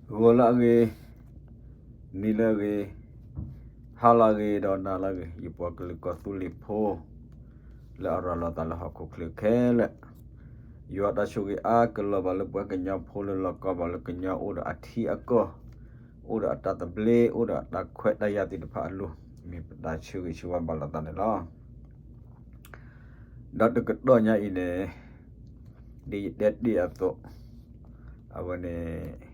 ဂီၤလၢအဂ့ၤ, နံၤလၢအဂ့ၤ, ဟါလၢအဂ့ၤ ဒီးနၤလၢအဂ့ၤ ယပှၤကလုာ်ကီၢ်သူလ့ၤဖိ လၢအရၤလီၤသးလၢဟီၣ်ခိၣ်ချၢခဲလၢာ်, ယွၤတၢ်ဆိၣ်ဂ့ၤအါကလီၤဘၣ်လၢပှၤကညီဖိလၢလီၢ်ကီဘၣ်လၢကညီအိၣ်ဒီးအထံအကီၢ်, အိၣ်ဒီးအတၢ်သဘျ့ အိၣ်ဒီးအတၢ်ခွဲးတၢ်ယာ်သ့ၣ်တဖၣ်အလိၤ, မ့ၢ်ပတၢ်ဆၢဂ့ၤဆၢဝါဘၣ်လိာ်သးန့ၣ်လီၤ. ဒီးတကတီၢ်ညါအံၤန့ၣ် ဒ်ယတဲတ့ၢ်အသိး, အဝဲန့ၣ်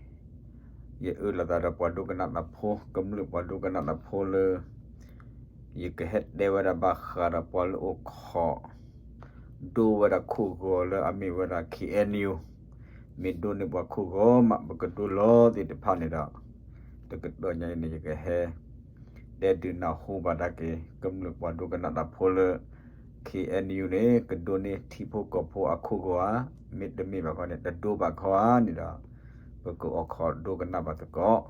ယအၢၣ်လီၤသးဒီးပှၤဒိကနၣ်တၢ်ဖိ, ကမျၢၢ်ပှၤဒိကနၣ်တၢ်ဖိလၢ ယကဟဲတဲဝဲဒၣ်ဘၣ်ဃးဒီးပှၤလၢအိၣ်ခိး ဒိဝဲဒၣ်ခိၣ်ဂီၤလၢအမ့ၢ်ဝဲဒၣ် ခ့ၣ်အဲၣ်ယူၣ်, မ့ၢ်ဒိးန့ၢ်ပှၤခိၣ်ဂီၤမး ပကဒိလီၤသ့ၣ်တဖၣ်န့ၣ်ဒီး, တကတီၢ်ညါအံၤန့ၣ် ယကဟဲ တဲဒုးနၢ်ဟူဘၣ်ဒၣ်က့ၤ ကမျၢၢ်ပှၤဒိကနၣ်တၢ်ဖိလၢ ခ့ၣ်အဲၣ်ယူၣ်န့ၣ် ကဒိးန့ၢ်ထံဖိကီၢ်ဖိအခိၣ်ဂီၤဧါ, မ့တမ့ၢ်ဘၣ်ခီန့ၣ် တဒိဘၣ်ခီဧါန့ၣ်ဒီး, ပကအိၣ်ခိးဒိကနၣ်ဘၣ်သကိး,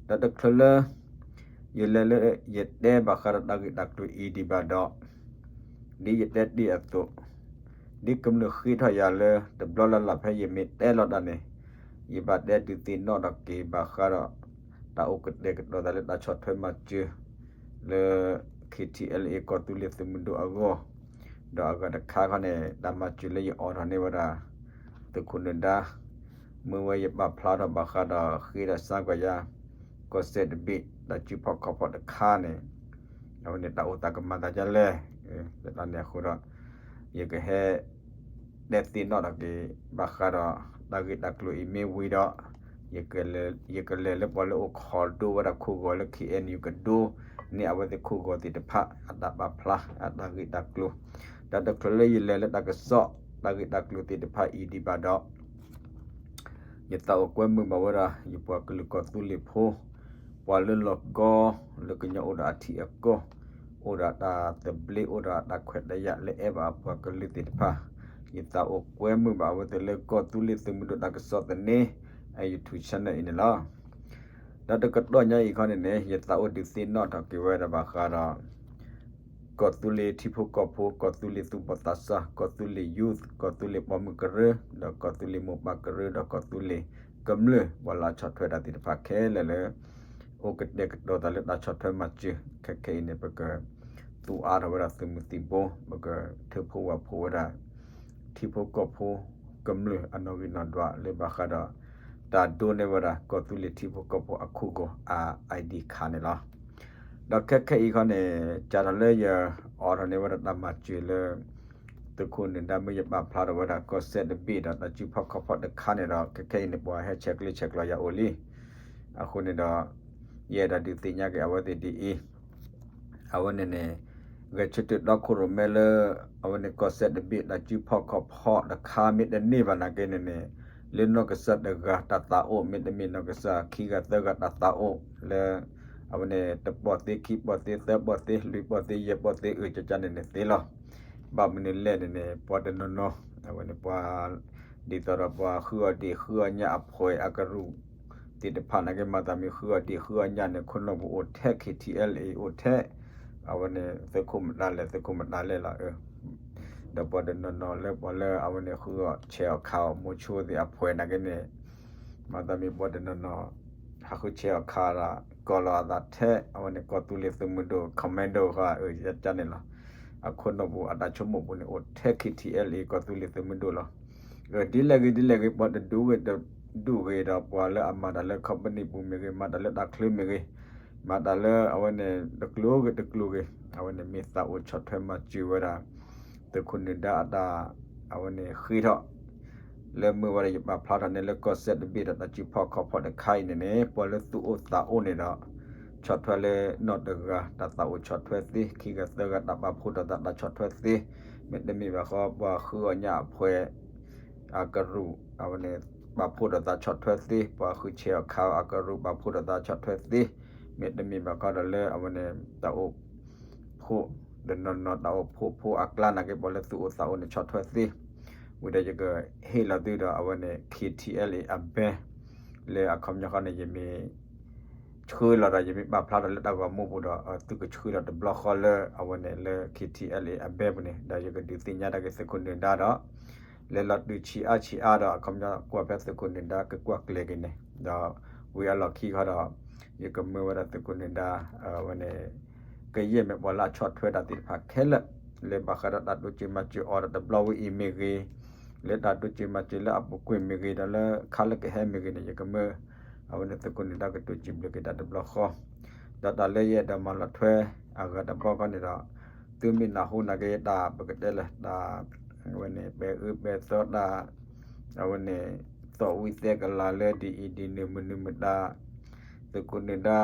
ဒီးတချုးလၢ ယလဲၤလၢယတဲဘၣ်ဃးဒီးတၢ်ဂ့ၢ်တၢ်ကျိၤအံၤဒံးဘၣ်ဒီး, ဒ်ယတဲတ့ၢ်အသိး, ဒ်ကမျၢၢ်ဃ့ထီၣ်ယၤလၢတဘျီလၢ်လၢ်ဖဲယမ့ၢ်တဲလီၤတၢ်န့ၣ်, ယဘၣ်တဲဒုးသ့ၣ်နီၣ်ထီၣ်က့ၤဘၣ်ဃးဒီး တၢ်အိၣ်ကတဲာ်ကတီၤသးလၢတၢ်ဆီၣ်ထွဲမၤစၢၤ လၢ ခ့ၣ်ထံၣ်အဲလ်အ့ ကီၢ်သူလ့ၤသုးမုၢ်ဒိၣ်အဂီၢ်, ဒီးအဂၤတခါခီန့ၣ် တၢ်မၤစၢၤလၢယအိးထီၣ်န့ၢ်ဝဲဒၣ် သုးခိၣ်နၢၤဒါ မ့ၢ်ဝဲယပာ်ဖျါထီၣ်ဘၣ်ဃးဒီးဃ့ဒီးစါကွၢ်ယၤ ကီၢ်စဲၣ်တဘ့ၣ် တၢ်စုဖီၣ်ခီၣ်ဖီၣ်တခါန့ၣ်, အဝဲန့ၣ်တၢ်အိၣ်သးကမၤသးဒ်လဲၣ်, လၢတၢ်န့ၣ်အဃိဒီး ယကဟဲ တဲသ့ၣ်နီၣ်ထီၣ်က့ၤ ဘၣ်ဃးဒီး တၢ်ဂ့ၢ်တၢ်ကျိၤအံၤမ့ၢ်ဝံၤဒီး, ယကလဲၤလၢပှၤလၢအိၣ်ခိးဒိဝဲဒၣ်ခိၣ်ဂီၤလၢ ခ့ၣ်အဲၣ်ယူၣ် ကဒိန့ၢ်အဝဲသ့ၣ်ခိၣ်ဂီၤသ့ၣ်တဖၣ် အတၢ်ပာ်ဖျါ အတၢ်ဂ့ၢ်တၢ်ကျိၤ, ဒီးတချုးလၢယလဲၤလၢတၢ်ကစီၣ် တၢ်ဂ့ၢ်တၢ်ကျိၤသ့ၣ်တဖၣ်အံၤဒံးဘၣ်ဒီး ယသးအိၣ်ကွဲမုာ်ဘၣ်ဝဲဒၣ် ယပှၤကလုာ်ကီၢ်သူလ့ၤဖိ, ပှၤလၢလီၢ်ကီ လၢကညီအိၣ်ဒီးအထံအကီၢ်, အိၣ်ဒီးတၢ်သဘျ့ အိၣ်ဒီးတၢ်ခွဲးတၢ်ယာ်လၢအဲၣ်ဘၣ်အပှၤကလုာ်သ့ၣ်တဖၣ်, ယသးအိၣ်ကွဲမုာ်ဘၣ်အဝဲသ့ၣ်လၢကီၢ်သူလ့ၤသုးမုၢ်ဒိၣ်တၢ်ကစီၣ်သန့ အ YouTube channel အံၤန့ၣ်လီၤ. ဒီးတကတီၢ်ညါအံၤခီန့ၣ်န့ၣ် ယသးအိၣ်ဒုးသ့ၣ်နီၣ်ထီၣ်က့ၤဝဲဒၣ်ဘၣ်ဃးဒီး ကီၢ်သူလ့ၤထံဖိကီၢ်ဖိ, ကီၢ်သူလ့ၤသူၣ်ဘီၣ်သးစၢ်, ကီၢ်သူလ့ၤ youth, ကီၢ်သူလ့ၤပိာ်မုၣ်ကရၢ, ဒီးကီၢ်သူလ့ၤမိၢ်ပၢ်ကရၢ, ဒီးကီၢ်သူလ့ၤကမျၢၢ် ပှၤလၢအဆီၣ်ထွဲတၢ်သ့ၣ်တဖၣ်ခဲလၢာ်လၢ အိၣ်ကတဲာ်ကတီၤသးလၢတၢ်ဆီၣ်ထွဲမၤစၢၤ ခဲခဲအံၤန့ၣ် ပကသူၣ်အါထီၣ်ဝဲဒၣ်သုးမုၢ်သံၣ်ဘိ, ပကထုးဖှိၣ်ဝးဖှိၣ်ဝဲဒၣ် ထံဖိကီၢ်ဖိကမျၢၢ်အနီၣ်ဂံၢ်နီၣ်ဒွးလၢဘၣ်ဃးဒီး တၢ်ဒိန့ၢ်ဝဲဒၣ် ကီၢ်သူလ့ၤထံဖိကီၢ်ဖိအခိၣ်ဂီၤအ ID card န့ၣ်လီၤ. ဒီးခဲခဲအံၤခီန့ၣ် ကၢ်ထီၣ်လၢယအိးထီၣ်န့ၢ်ဝဲဒၣ်တၢ်မၤစၢၤလၢ သုးခိၣ်နၢၤဒါမ့ၢ်ယပာ်ဖျါထီၣ်ဝဲဒၣ်ကီၢ်စဲၣ်တဘ့ၣ်ဒီးတၢ်စုဖီၣ်ခီၣ်ဖီၣ်တခါန့ၣ်ဒီး ခဲခဲအံၤန့ၣ် ပှၤဟဲဆဲးကျၢဆဲးကျိးယၤအိၣ်လံ. အဃိန့ၣ်ဒီး ယအဲၣ်ဒိးဒုးသ့ၣ်ညါက့ၤအဝဲသ့ၣ်ဒ်အံၤ, အဝဲန့ၣ်န့ၣ် ဂဲၤဆၢထၢၣ်ဒီခိၣ်ရိၣ်မဲလၢ အဝဲန့ၣ်ကီၢ်စဲၣ်တဘ့ၣ်တၢ်စုဖီၣ်ခီၣ်ဖီၣ်တခါမ့ၢ်တန့ၢ်ဘၣ်နာ်က့န့ၣ်န့ၣ်, လၢနီၢ်ကစၢ်တဂၤတၢ်သးအိၣ် မ့တမ့ၢ်နီၢ်ကစၢ်ခံဂၤသၢဂၤတၢ်သးအိၣ်လၢ အဝဲန့ၣ်တပီၢ်သ့ ခံပီၢ်သ့ သၢပီၢ်သ့ လွံၢ်ပီၢ်သ့ ယဲၢ်ပီၢ်သ့ အၢ ကကန့ၣ်န့ၣ်သ့လီၤ. ဘၣ်မနုၤလဲၣ်န့ၣ်န့ၣ် ပှၤတနီၤနီၤ အဝဲန့ၣ်ပှၤ ဒ်သိးဒီးပှၤဃုအီၣ်ဒံးဃုအီၣ်ညၣ်အဖှဲးအကရူၢ် သ့ၣ်တဖၣ်နာ်က့ မၤသးမ့ၢ်ဃုအီၣ်ဒံးဃုအီၣ်ညၣ်န့ၣ် ခိၣ်နူာ်ပူၤအိၣ်ထဲ KTLA အိၣ်ထဲ, အဝဲန့ၣ်သုးခိၣ်မတၤလဲၣ် သုးခိၣ်မတၤလဲၣ်လီၤ. ဒီးပှၤတနီၤနီၤလၢပှၤလၢအဝဲန့ၣ်ဃုအီၣ်ဆဲးအီၣ်ခးအီၣ်မိၤဆိသ့ၣ်အဖှဲးနာ်က့န့ၣ် မၤသးမ့ၢ်ပှၤတနီၤနီၤ ဟးဃုဆဲးအီၣ်ခးဒီး ကိးလီၤအသးထဲ အဝဲန့ၣ်ကီၢ်သူလ့ၤသုးမုၢ်ဒိၣ် commando ဃီ အၢ ကန့ၣ်လီၤ. အခိၣ်နူာ်ပူၤအတၢ်ဆိကမိၣ်ပူၤန့ၣ် အိၣ်ထဲ KTLA ကီၢ်သူလ့ၤသုးမုၢ်ဒိၣ်လီၤ. ဒ်လဲၣ်ဂ့ၤဒ်လဲၣ်ဂ့ၤ ပှၤတဒူဂ့ၤတဒူဂ့ၤဒီးပှၤလၢအမၤတၢ်လၢ company ပူၤမ့ၢ်ဂ့ၤ မၤတၢ်လၢတၢ်ချၢမ့ၢ်ဂ့ၤ မၤတၢ်လၢအဝဲန့ၣ်တကျိၤဂ့ၤတကျိၤဂ့ၤ အဝဲန့ၣ်မ့ၢ်သးအိၣ်ဆီၣ်ထွဲမၤစၢၤဝဲဒၣ် သုးခိၣ်နၢၤဒါအတၢ် အဝဲန့ၣ်ဃ့ထီၣ် လၢမ့ၢ်ဝဲဒၣ်ယပာ်ဖျါထီၣ်န့ၣ်လၢကီၢ်စဲၣ်တဘ့ၣ်ဒီးတၢ်စုဖီၣ်ခီၣ်ဖီၣ်တခါအံၤန့ၣ်န့ၣ် ပှၤလၢသူၣ်အိၣ်သးအိၣ်န့ၣ်ဒီး ဆီၣ်ထွဲလၢနီၢ်တဂၤတၢ်သးအိၣ်ဆီၣ်ထွဲသ့ ခံဂၤသၢဂၤတၢ်ပာ်ဖှိၣ်ထီၣ်သးတၢ်ဆီၣ်ထွဲသ့ မ့တမ့ၢ်ဘၣ်ဃီ ပှၤဃုအီၣ်ညၣ်အဖှဲး အကရူၢ် အဝဲန့ၣ် ပာ်ဖှိၣ်ထီၣ်သးဆီၣ်ထွဲသ့ ပှၤဃုဆဲးအီၣ်ခးအီၣ်အကရူၢ် ပာ်ဖှိၣ်ထီၣ်သးဆီၣ်ထွဲသ့ မ့တမ့ၢ်ဘၣ်ဃီဒီးလၢအဝဲန့ၣ် တၢ်အိၣ်ဖှိၣ် တနီၤနီၤတၢ်အိၣ်ဖှိၣ်ဖိအကျါနာ်က့ ပှၤလၢသူၣ်အိၣ်သးအိၣ်န့ၣ်ဆီၣ်ထွဲသ့ ဝံၤဒီးယကဟ့ၣ်လီၤသုဒီးအဝဲန့ၣ် KTLA အဘဲ လၢအခီပညီဃီန့ၣ် ယမ့ၢ် ဆှၢလီၤဒီး ယမ့ၢ်ပာ်ဖျါထီၣ်လၢတၢ်ဂီၤမူပူၤဒီး သုကဆှၢလီၤတဘျီဃီလၢအဝဲန့ၣ်လၢ KTLA အဘဲပူၤန့ၣ် ဒီးယကဒုးသ့ၣ်ညါတၢ်က့ၤသုးခိၣ်နၢၤဒါဒီး လဲၤလီၤတုၤဆံးအါဆံးအါဒီး အခီပညီကွၢ်ဖဲသုးခိၣ်နၢၤဒါကကွၢ်ကျဲၤက့ၤန့ၣ် ဒီး ဝံၤအလီၢ်ခံဃီဒီး ယကမၢဝဲဒၣ်သုးခိၣ်နၢၤဒါ အဝဲန့ၣ် ကယဲၢ်မ့ၢ်ပှၤလၢအဆီၣ်ထွဲတၢ်သ့ၣ်တဖၣ်ခဲလၢာ် လၢဘၣ်ဃးဒီးတၢ်တိစၢၤမၤစၢၤအီၤဒီးတဘျီဝဲအံၤမ့ၢ်ဂ့ၤ, လၢတၢ်တိစၢၤမၤစၢၤလၢအပူၤကွံာ်မ့ၢ်ဂ့ၤ, ဒီးလၢခါလၢကဟဲမ့ၢ်ဂ့ၤန့ၣ် ယကမၢ အဝဲန့ၣ်သုးခိၣ်နၢၤဒါကတိၤစံးဘျုးက့ၤတၢ်တဘျီဃီ, ဒီးတၢ်လၢယအဲၣ်ဒိးမၤလီၤထွဲအဂၤတဘျီဃီန့ၣ်ဒီး သုမ့ၢ်နၢ်ဟူနာ်က့တၢ်ပကတဲလၢတၢ် အဝဲန့ၣ် ပဲာ်အၢပဲာ်သီတၢ် အဝဲန့ၣ် သီၣ်ဝံသဲကလၤလၢဒ်အံၤဒ်နုၤမနုၤမတၤ သုးခိၣ်နၢၤဒါ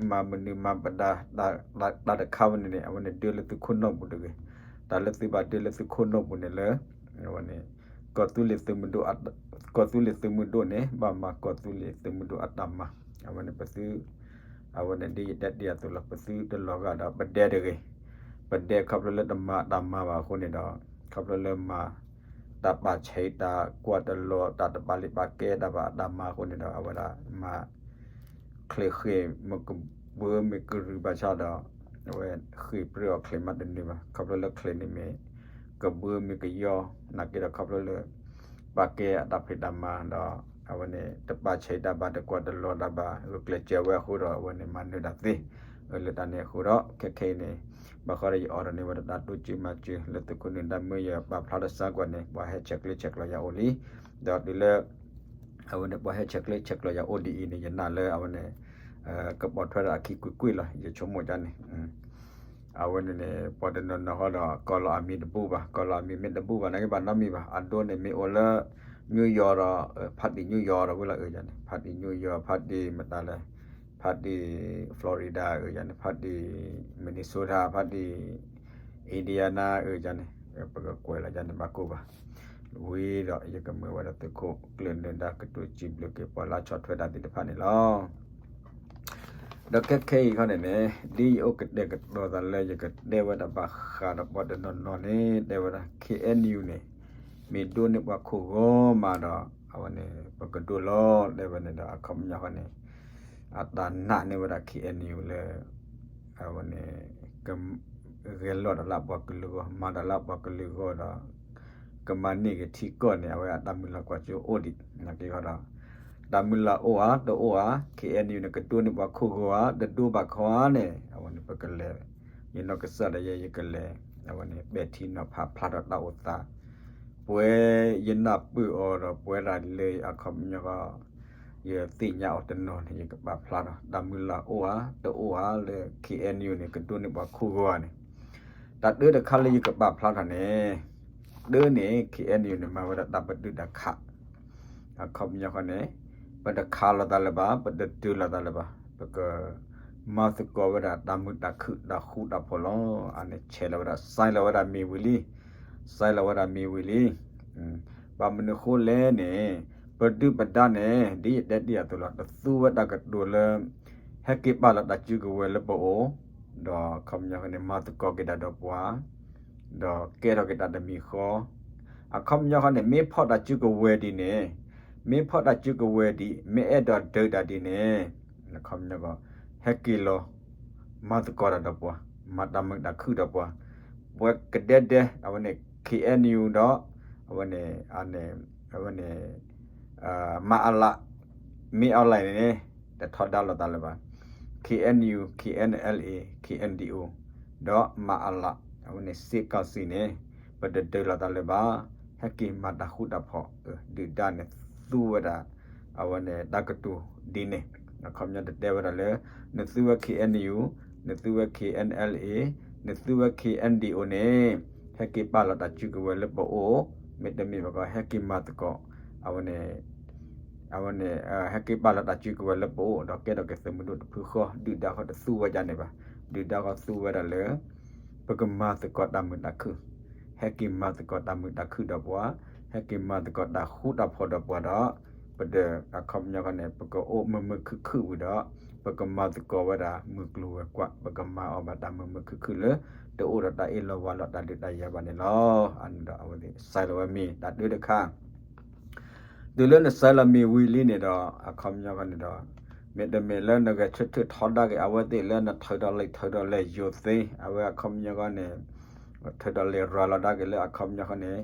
မၤမနုၤမၤပဒါ တၢ်တခါဝဲန့ၣ်န့ၣ် အဝဲန့ၣ်ဒၢလၢသုးခိၣ်နီၢ်ပူၤတဂ့ၤ. တၢ်လၢသုဘၣ်ဒၢလၢသုးခိၣ်နီၢ်ပူၤန့ၣ်လၢ အဝဲန့ၣ် ကီၢ်သူလ့ၤသုးမုၢ်ဒိၣ် ကီၢ်သူလ့ၤသုးမုၢ်ဒိၣ်န့ၣ် ဘၣ်မၤကီၢ်သူလ့ၤသုးမုၢ်ဒိၣ်အတၢ်မၤ အဝဲန့ၣ်ပသု အဝဲန့ၣ်ဒ်ယတဲတ့ၢ်အသိးလီၤ ပသုတလီၤဂာ်ဒီးပဒဲတဂ့ၤ. ပဒဲခီဖျိလၢတမၤတၢ်မၤဘၣ်အဃိန့ၣ်ဒီး ခီဖျိလၢမၤ တၢ်ပာ်ဆံးတၢ်ကွၢ်တလီၤ တၢ်တပာ်လံာ်ပာ်ကဲတၢ်ဘၣ်အတၢ်မၤအဃိန့ၣ်ဒီး အဝဲဒၣ်မၤ ချံးဃ့ၢ်မ့ၢ်ကဘှၢမ့ၢ်ကရူၢ်ဘၣ်ဆၣ်ဒီး အဝဲဃ့ၢ်ပြၢအီၤချံးမးတန့ၢ်ဘၣ် ခီဖျိလၢချံးန့ၣ်မ့ၢ် ကဘှၢမ့ၢ်ကယီ နာ်က့ဒီးခီဖျိလၢ ပာ်ကဲအတၢ်ဖံးတၢ်မၤဒီး အဝဲန့ၣ် တပာ်ဆံးတၢ်ဘၣ် တကွၢ်တလီၤတၢ်ဘၣ် ဂုာ်ကျဲးစၢးဝဲအဃိဒီး အဝဲန့ၣ်မၤနၢၤတၢ်သ့ လၢတၢ်န့ၣ်အဃိဒီး ခဲခဲအံၤန့ၣ် ဘၣ်ဃးဒီးယအိးထီၣ်န့ၢ်ဝဲဒၣ်တၢ်တိစၢၤမၤစၢၤ လၢသုးခိၣ်နၢၤဒါမၢယပာ်ဖျါတၢ်ဆါကွၢ်န့ၣ် ပှၤဟဲဆဲးကျၢဆဲးကျိးယၤအိၣ်လံ, ဒီးတုၤလၢ အဝဲန့ၣ်ပှၤဟဲဆဲးကျၢဆဲးကျိးယၤအိၣ်ဒ်အံၤန့ၣ် ယနာ်လၢအဝဲန့ၣ် ကပိာ်ထွဲဒၣ်အခံကွ့ၢ်ကွ့ၢ်လီၤ ယဆိကမိၣ်ဒ်န့ၣ် အဝဲန့ၣ်န့ၣ် ပှၤတနီၤနီၤဃီဒီး ကိးလီၤအမံၤတဘူၣ်ဘၣ် ကိးလီၤအမံၤမ့ၢ်တဘူၣ်ဘၣ် နာ်က့ဘၣ်နီတမံၤဘၣ် အဒိန့ၣ်မ့ၢ်အိၣ်လၢ New York ဒီး ဖါတံၣ် New York ဒီးဝဲလီၤအၢယၤန့ၣ် ဖါတံၣ် New York ဖါတံၣ်မတၤလဲၣ် ဖါတံၣ် Florida အၢယၤန့ၣ် ဖါတံၣ် Minnesota ဖါတံၣ် Indiana အၢယၤန့ၣ် ပကကွဲးလီၤယၤန့ၣ်ဘၣ်ကိၢ်ဘၣ် ဝံၤဒီးယကမၢဝဲဒၣ်သုးခိၣ်ကျၢၢ်နၢၤဒါ ကတိၤစံးဘျုးက့ၤပှၤလၢဆီၣ်ထွဲတၢ်သ့ၣ်တဖၣ်န့ၣ်လီၤ. ဒီးခဲခဲအံၤခီန့ၣ်န့ၣ် ဒ်ယအိၣ်ကတဲာ်ကတီၤသးလၢယကတဲဝဲဒၣ်ဘၣ်ဃးဒီးပှၤတနီၤနီၤန့ၣ် တဲဝဲဒၣ် K N U န့ၣ် မ့ၢ်ဒိးန့ၢ်ပှၤခိၣ်ဂီၤမးဒီး အဝဲန့ၣ် ပကဒိးလီၤ တဲဝဲန့ၣ်ဒီး အခီပညီဃီန့ၣ် အတၢ်နာ်န့ၢ်ဝဲဒၣ် K N U လၢ အဝဲန့ၣ် ကဂဲၤလိာ်တၢ်လၢပှၤကလုာ်ဂီၢ် မၤတၢ်လၢပှၤကလုာ်ဂီၢ်ဒီး ကမၤန့ၢ်က့ၤထံကီၢ်န့ၣ် အဝဲအတၢ်မုၢ်လၢ်ကွၢ်စိအိၣ်ဒံး နာ်က့ဃီဒီး တၢ်မုၢ်လၢ်အိၣ်ဧါ တအိၣ်ဧါ K N U န့ၣ် ကဒိးန့ၢ်ပှၤခိၣ်ဂီၤဧါ တဒိးဘၣ်ခီဧါန့ၣ် အဝဲန့ၣ် ပကလဲၤ ယနီၢ်ကစၢ်ဒီးယဲယကလဲၤ အဝဲန့ၣ် ပဲာ်ထံနီၤဖးဖျါထီၣ်တၢ်အိၣ်သး ပှဲၤယနၢ်ပၢၢ်အီၤဒီးပဝဲဒၣ်လၢအခီပညီ ယသ့ၣ်ညါအီၤတနီၤန့ၣ် ယကပာ်ဖျါထီၣ် တၢ်မုၢ်လၢ်အိၣ်ဧါ တအိၣ်ဧါလၢ K N U န့ၣ် ကဒိးန့ၢ်ပှၤခိၣ်ဂီၤဧါန့ၣ် တၢ်တၢတခါလၢယကပာ်ဖျါထီၣ်န့ၣ် တၢန့ၣ် K N U န့ၣ် မၤဝဲဒၣ်တၢ်ပဒုၣ်တၢ်ခး အခီပညီဃီန့ၣ် ပတခးလိာ်သးလၢၤဘၣ် ပတဒုးလိာ်သးလၢၤဘၣ် ပက မၤသကိးဝဲဒၣ်တၢ်မုာ်တၢ်ခုၣ်တၢ်ဃူတၢ်ဖိးလီၤ. အန့ၣ်ဆဲးလီၤဝဲဒၣ် sign လီၤဝဲဒၣ်မ့ၢ်ဝံၤလံ sign လီၤဝဲဒၣ်မ့ၢ်ဝံၤလံ ဘၣ်မနုၤဃိလဲၣ်န့ၣ် ပဒုၣ်ပဒါန့ၣ် ဒ်ယတဲတ့ၢ်အသိးလီၤ တသူဝဲတၢ်ကတိၤလၢ ဟဲက့ၤပာ်လီၤတၢ်စုကဝဲၤလၢပအိၣ် ဒီးအခီပညီဃီန့ၣ် မၤသကိးက့ၤတၢ်ဒီးပှၤ ဒီးကဲထီၣ်က့ၤတၢ်တမံၤဃီ အခီပညီဃီန့ၣ် မ့ၢ်ဖီၣ်တၢ်စုကဝဲၤဒ်န့ၣ် မ့ၢ်ဖီၣ်တၢ်စုကဝဲၤဒ် မ့ၢ်အဲၣ်ဒိးဒုးတၢ်ဒ်န့ၣ် အခီပညီဃီ ဟဲက့ၤလီၤ မၤသကိးတၢ်ဒီးပှၤ မၤတၢ်မုာ်တၢ်ခုၣ်ဒီးပှၤ ပှၤကဒဲဒဲ အဝဲန့ၣ် K N U ဒီး အဝဲန့ၣ် အန့ၣ် အဝဲန့ၣ် မၤအလး မ့ၢ်အီၤလဲၣ်န့ၣ် တထီဒါလိာ်သးလၢၤဘၣ် K N U K N L A K N D O ဒီးမၤအလး အဝဲန့ၣ် စစ်ကောင်စီ န့ၣ် ပတဒုးလိာ်သးလၢၤဘၣ် ဟဲက့ၤမၤတၢ်ဃူတၢ်ဖိး ဒုၣ်ဒါန့ၣ် သူဝဲဒၣ် အဝဲန့ၣ်တၢ်ကတိၤဒ်န့ၣ် အခီပညီတတဲဝဲဒၣ်လၢ နသူဝဲ K N U နသူဝဲ K N L A နသူဝဲ K N D O န့ၣ် ဟဲက့ၤပာ်လီၤတၢ်စုကဝဲၤလၢပအိၣ် မ့တမ့ၢ်ဘၣ်ကီး ဟဲက့ၤမၤသကိး အဝဲန့ၣ် အဝဲန့ၣ် ဟဲက့ၤပာ်လီၤတၢ်စုကဝဲၤလၢပအိၣ် ဒီးကဲထီၣ်က့ၤသုးမုၢ်ဒိၣ်တဖုဃီ ဒုၣ်ဒါဃီတသူဝဲဒ်န့ၣ်ဘၣ် ဒုၣ်ဒါဃီသူဝဲဒၣ်လၢ ပကမၤသကိးတၢ်မုာ်တၢ်ခုၣ် ဟဲက့ၤမၤသကိးတၢ်မုာ်တၢ်ခုၣ်ဒီးပှၤ ဟဲက့ၤမၤသကိးတၢ်ဃူတၢ်ဖိးဒီးပှၤဒီး ပဒၢးအခီပညီဃီန့ၣ် ပကအိၣ်မုာ်မုာ်ခုၣ်ခုၣ်ဝံၤဒီး ပကမၤသကိးဝဲဒၣ်မုၢ်ကျိၤဝဲၤကွာ် ပကမၤအီၤဘၣ်တၢ်မုာ်မုာ်ခုၣ်ခုၣ်လၢ တအိၣ်ဒီးတၢ်အ့ၣ်လိာ်ဝါလိာ်တၢ်ဒုးတၢ်ယၤဘၣ်န့ၣ်လီၤ. အန့ၣ်ဒီးအဝဲသ့ၣ် စဲးလီၤဝဲမ့ၢ်တၢ်တၢတခါ တုၤလၢနစဲးလီၤမ့ၢ်ဝံၤလံန့ၣ်ဒီး အခီပညီဃီန့ၣ်ဒီး မ့တမ့ၢ်လၢနဂဲၤဆၢထၢၣ်ထီဒါက့ၤ အဝဲသ့ၣ်လၢနထုးထီၣ်လံာ်ထုးထီၣ်လဲၢ်ယိၤသ့ အဝဲအခီပညီဃီန့ၣ် ထုးထီၣ်လဲၢ်ရၤလီၤဒါက့ၤလၢအခီပညီဃီန့ၣ်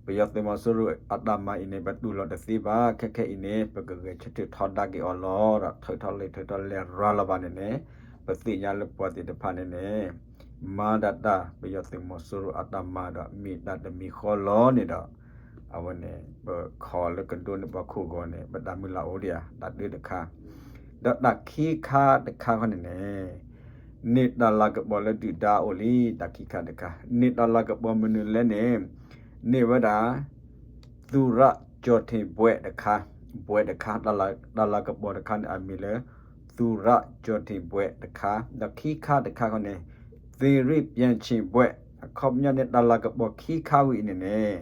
ပယီၤသုးမီၤစိရိၤအတၢ်မၤအံၤန့ၣ် ပတူၢ်လိာ်တသ့ဘၣ်. ခဲခဲအံၤန့ၣ် ပကဂဲၤဆၢထၢၣ်ထီဒါက့ၤအီၤလီၤဒီး ထုးထီၣ်လဲၤထုးထီၣ်လဲၤရၤလီၤဘၣ်န့ၣ်န့ၣ် ပသ့ၣ်ညါလၢပှၤသ့ၣ်တဖၣ်န့ၣ်န့ၣ် မၤဒၣ်တၢ် ပယီၤသုးမီၤစိရိၤအတၢ်မၤဒီး မ့ၢ်တၢ်တမံၤဃီလီၤန့ၣ်ဒီး အဝဲန့ၣ် ပခိးလၢကဒိးန့ၢ်ပှၤခိၣ်ဂီၤန့ၣ် ပတၢ်မုၢ်လၢ်အိၣ်ဒံးဧါ တၢ်ဒုးတခါ ဒီးတၢ်ခံခါတခါခီန့ၣ်န့ၣ် န့ၢ်တၢ်လၤကပီၤလၢဒုၣ်ဒါအိၣ်လံ တၢ်ခံခါတခါ န့ၢ်တၢ်လၤကပီၤမနုၤလဲၣ်န့ၣ် န့ၢ်ဝဲဒၣ် သူရကျော်ထင်ဘွဲ့တခါ ဘွဲ့တခါ တၢ်လၤကပီၤတခါန့ၣ် အမံၤလၢ သူရကျော်ထင်ဘွဲ့တခါ ဒီးခံခါတခါခီန့ၣ် သီရိပျံချီဘွဲ့ အခီပညီန့ၣ် တၢ်လၤကပီၤခံခါဝံၤအံၤန့ၣ်န့ၣ်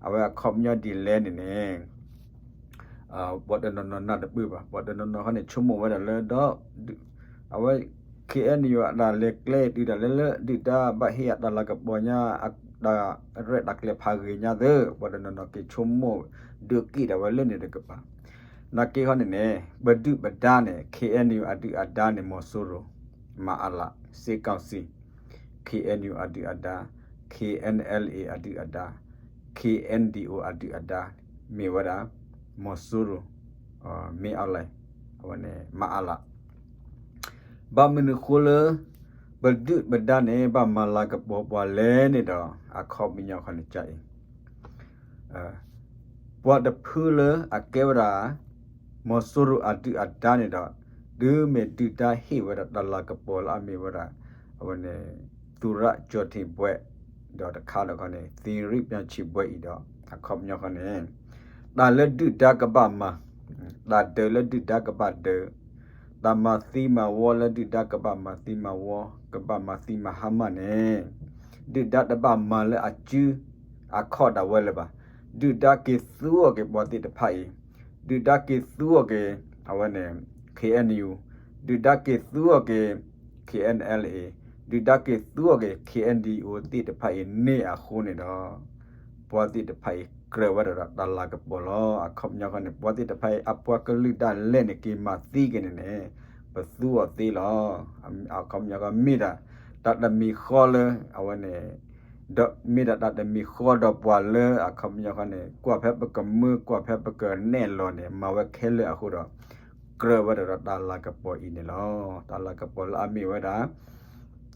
အဝဲအခီပညီဒ်လဲၣ်န့ၣ်န့ၣ် ပှၤတနီၤနီၤနၢ်တပၢၢ်ဘၣ် ပှၤတနီၤနီၤခီန့ၣ် ဆိကမိၣ်ဝဲဒၣ်လၢဒီး အဝဲ ခ့ၣ်အဲၣ်ယူၣ် အတၢ်လဲၤကျဲတုၤဒၣ်လဲာ်လၢ ဒုၣ်ဒါဘၣ်ဟ့ၣ်အတၢ်လၤကပီၤညါ တၢ်ရဲၣ်တၢ်ကျဲၤဖးဂ့ၤညါသ့ ပှၤတနီၤနီၤက့ၤဆိကမိၣ် ဒုးက့ၣ်ဒၣ်ဝဲလၢန့ၣ်တကပၤ နာ်က့ခီန့ၣ်န့ၣ် ပဒုၣ်ပဒါန့ၣ် ခ့ၣ်အဲၣ်ယူၣ် အဒုၣ်အဒါန့ၣ် မီၤစိရိၤ မၤအလး စစ်ကောင်စီ ခ့ၣ်အဲၣ်ယူၣ် အဒုၣ်အဒါ ခ့ၣ်အဲၣ်အလ်အ့ အဒုၣ်အဒါ ခ့ၣ်အဲၣ်ဒံၣ်အိၣ် အဒုၣ်အဒါ မ့ၢ်ဝဲဒၣ် မီၤစိရိၤ မ့ၢ်အလၢ အဝဲန့ၣ် မၤအလး ဘၣ်မနုၤဃိလၢ ပဒုၣ်ပဒါန့ၣ် ဘၣ်မၤလၤကပီၤပှၤလဲၣ်န့ၣ်ဒီး အခီပညီခီန့ၣ်ကအံၤ ပှၤတဖုလၢအကဲဝဲဒၣ် မီၤစိရိၤအဒုၣ်အဒါန့ၣ်ဒီး တုၤမ့ၢ်ဒုၣ်ဒါဟ့ၣ်ဝဲဒၣ်တၢ်လၤကပီၤလၢအမ့ၢ်ဝဲဒၣ် အဝဲန့ၣ် သူရကျော်ထင်ဘွဲ့ ဒီးတခါဒီးခီန့ၣ် သီရိပျံချီဘွဲ့အံၤဒီး အခီပညီခီန့ၣ် တၢ်လၢဒုၣ်ဒါကဘၣ်မၤ တၢ်ဒုးလၢဒုၣ်ဒါကဘၣ်ဒုး တၢ်မၤသံမၤဝီလၢဒုၣ်ဒါကဘၣ်မၤသံမၤဝီ ကဘၣ်မၤသံမၤဟါမၢ်န့ၣ် ဒုၣ်ဒါတဘၣ်မၤလၢအစု အခီၣ်ဒၣ်ဝဲလၢၤဘၣ်. ဒုၣ်ဒါက့ၤသူအီၤက့ၤပှၤသ့ၣ်တဖၣ်အံၤ ဒုၣ်ဒါက့ၤသူအီၤက့ၤ အဝဲန့ၣ် ခ့ၣ်အဲၣ်ယူၣ် ဒုၣ်ဒါက့ၤသူအီၤက့ၤ ခ့ၣ်အဲၣ်အလ်အ့ ဒုၣ်ဒါက့ၤသူအီၤက့ၤ ခ့ၣ်အဲၣ်ဒံၣ်အိၣ်သ့ၣ်တဖၣ်အံၤန့ၣ်အဃိန့ၣ်ဒီး ပှၤသ့ၣ်တဖၣ်အံၤကြၢးဝဲဒၣ်ဒီးတၢ်လၤကပီၤလီၤ. အခီပညီခီန့ၣ် ပှၤသ့ၣ်တဖၣ်အံၤ အပှၤကလုာ်ဒၣ်လဲာ်န့ၣ် က့ၤမၤသံက့ၤန့ၣ်န့ၣ် ပသူအီၤသ့လီၤ. အခီပညီခီမ့ၢ်ဒၣ် တၢ်တမံၤဃီလၢ အဝဲန့ၣ် ဒီးမ့ၢ်ဒၣ်တၢ်တမံၤဃီဒီးပှၤလၢ အခီပညီခီန့ၣ် ကွၢ်ဖဲပကမၢ ကွၢ်ဖဲပကနဲၣ်လီၤန့ၣ် မၤဝဲခဲလၢာ်အဃိဒီး ကြၢးဝဲဒၣ်ဒီးတၢ်လၤကပီၤအံၤန့ၣ်လီၤ. တၢ်လၤကပီၤလၢအမ့ၢ်ဝဲဒၣ်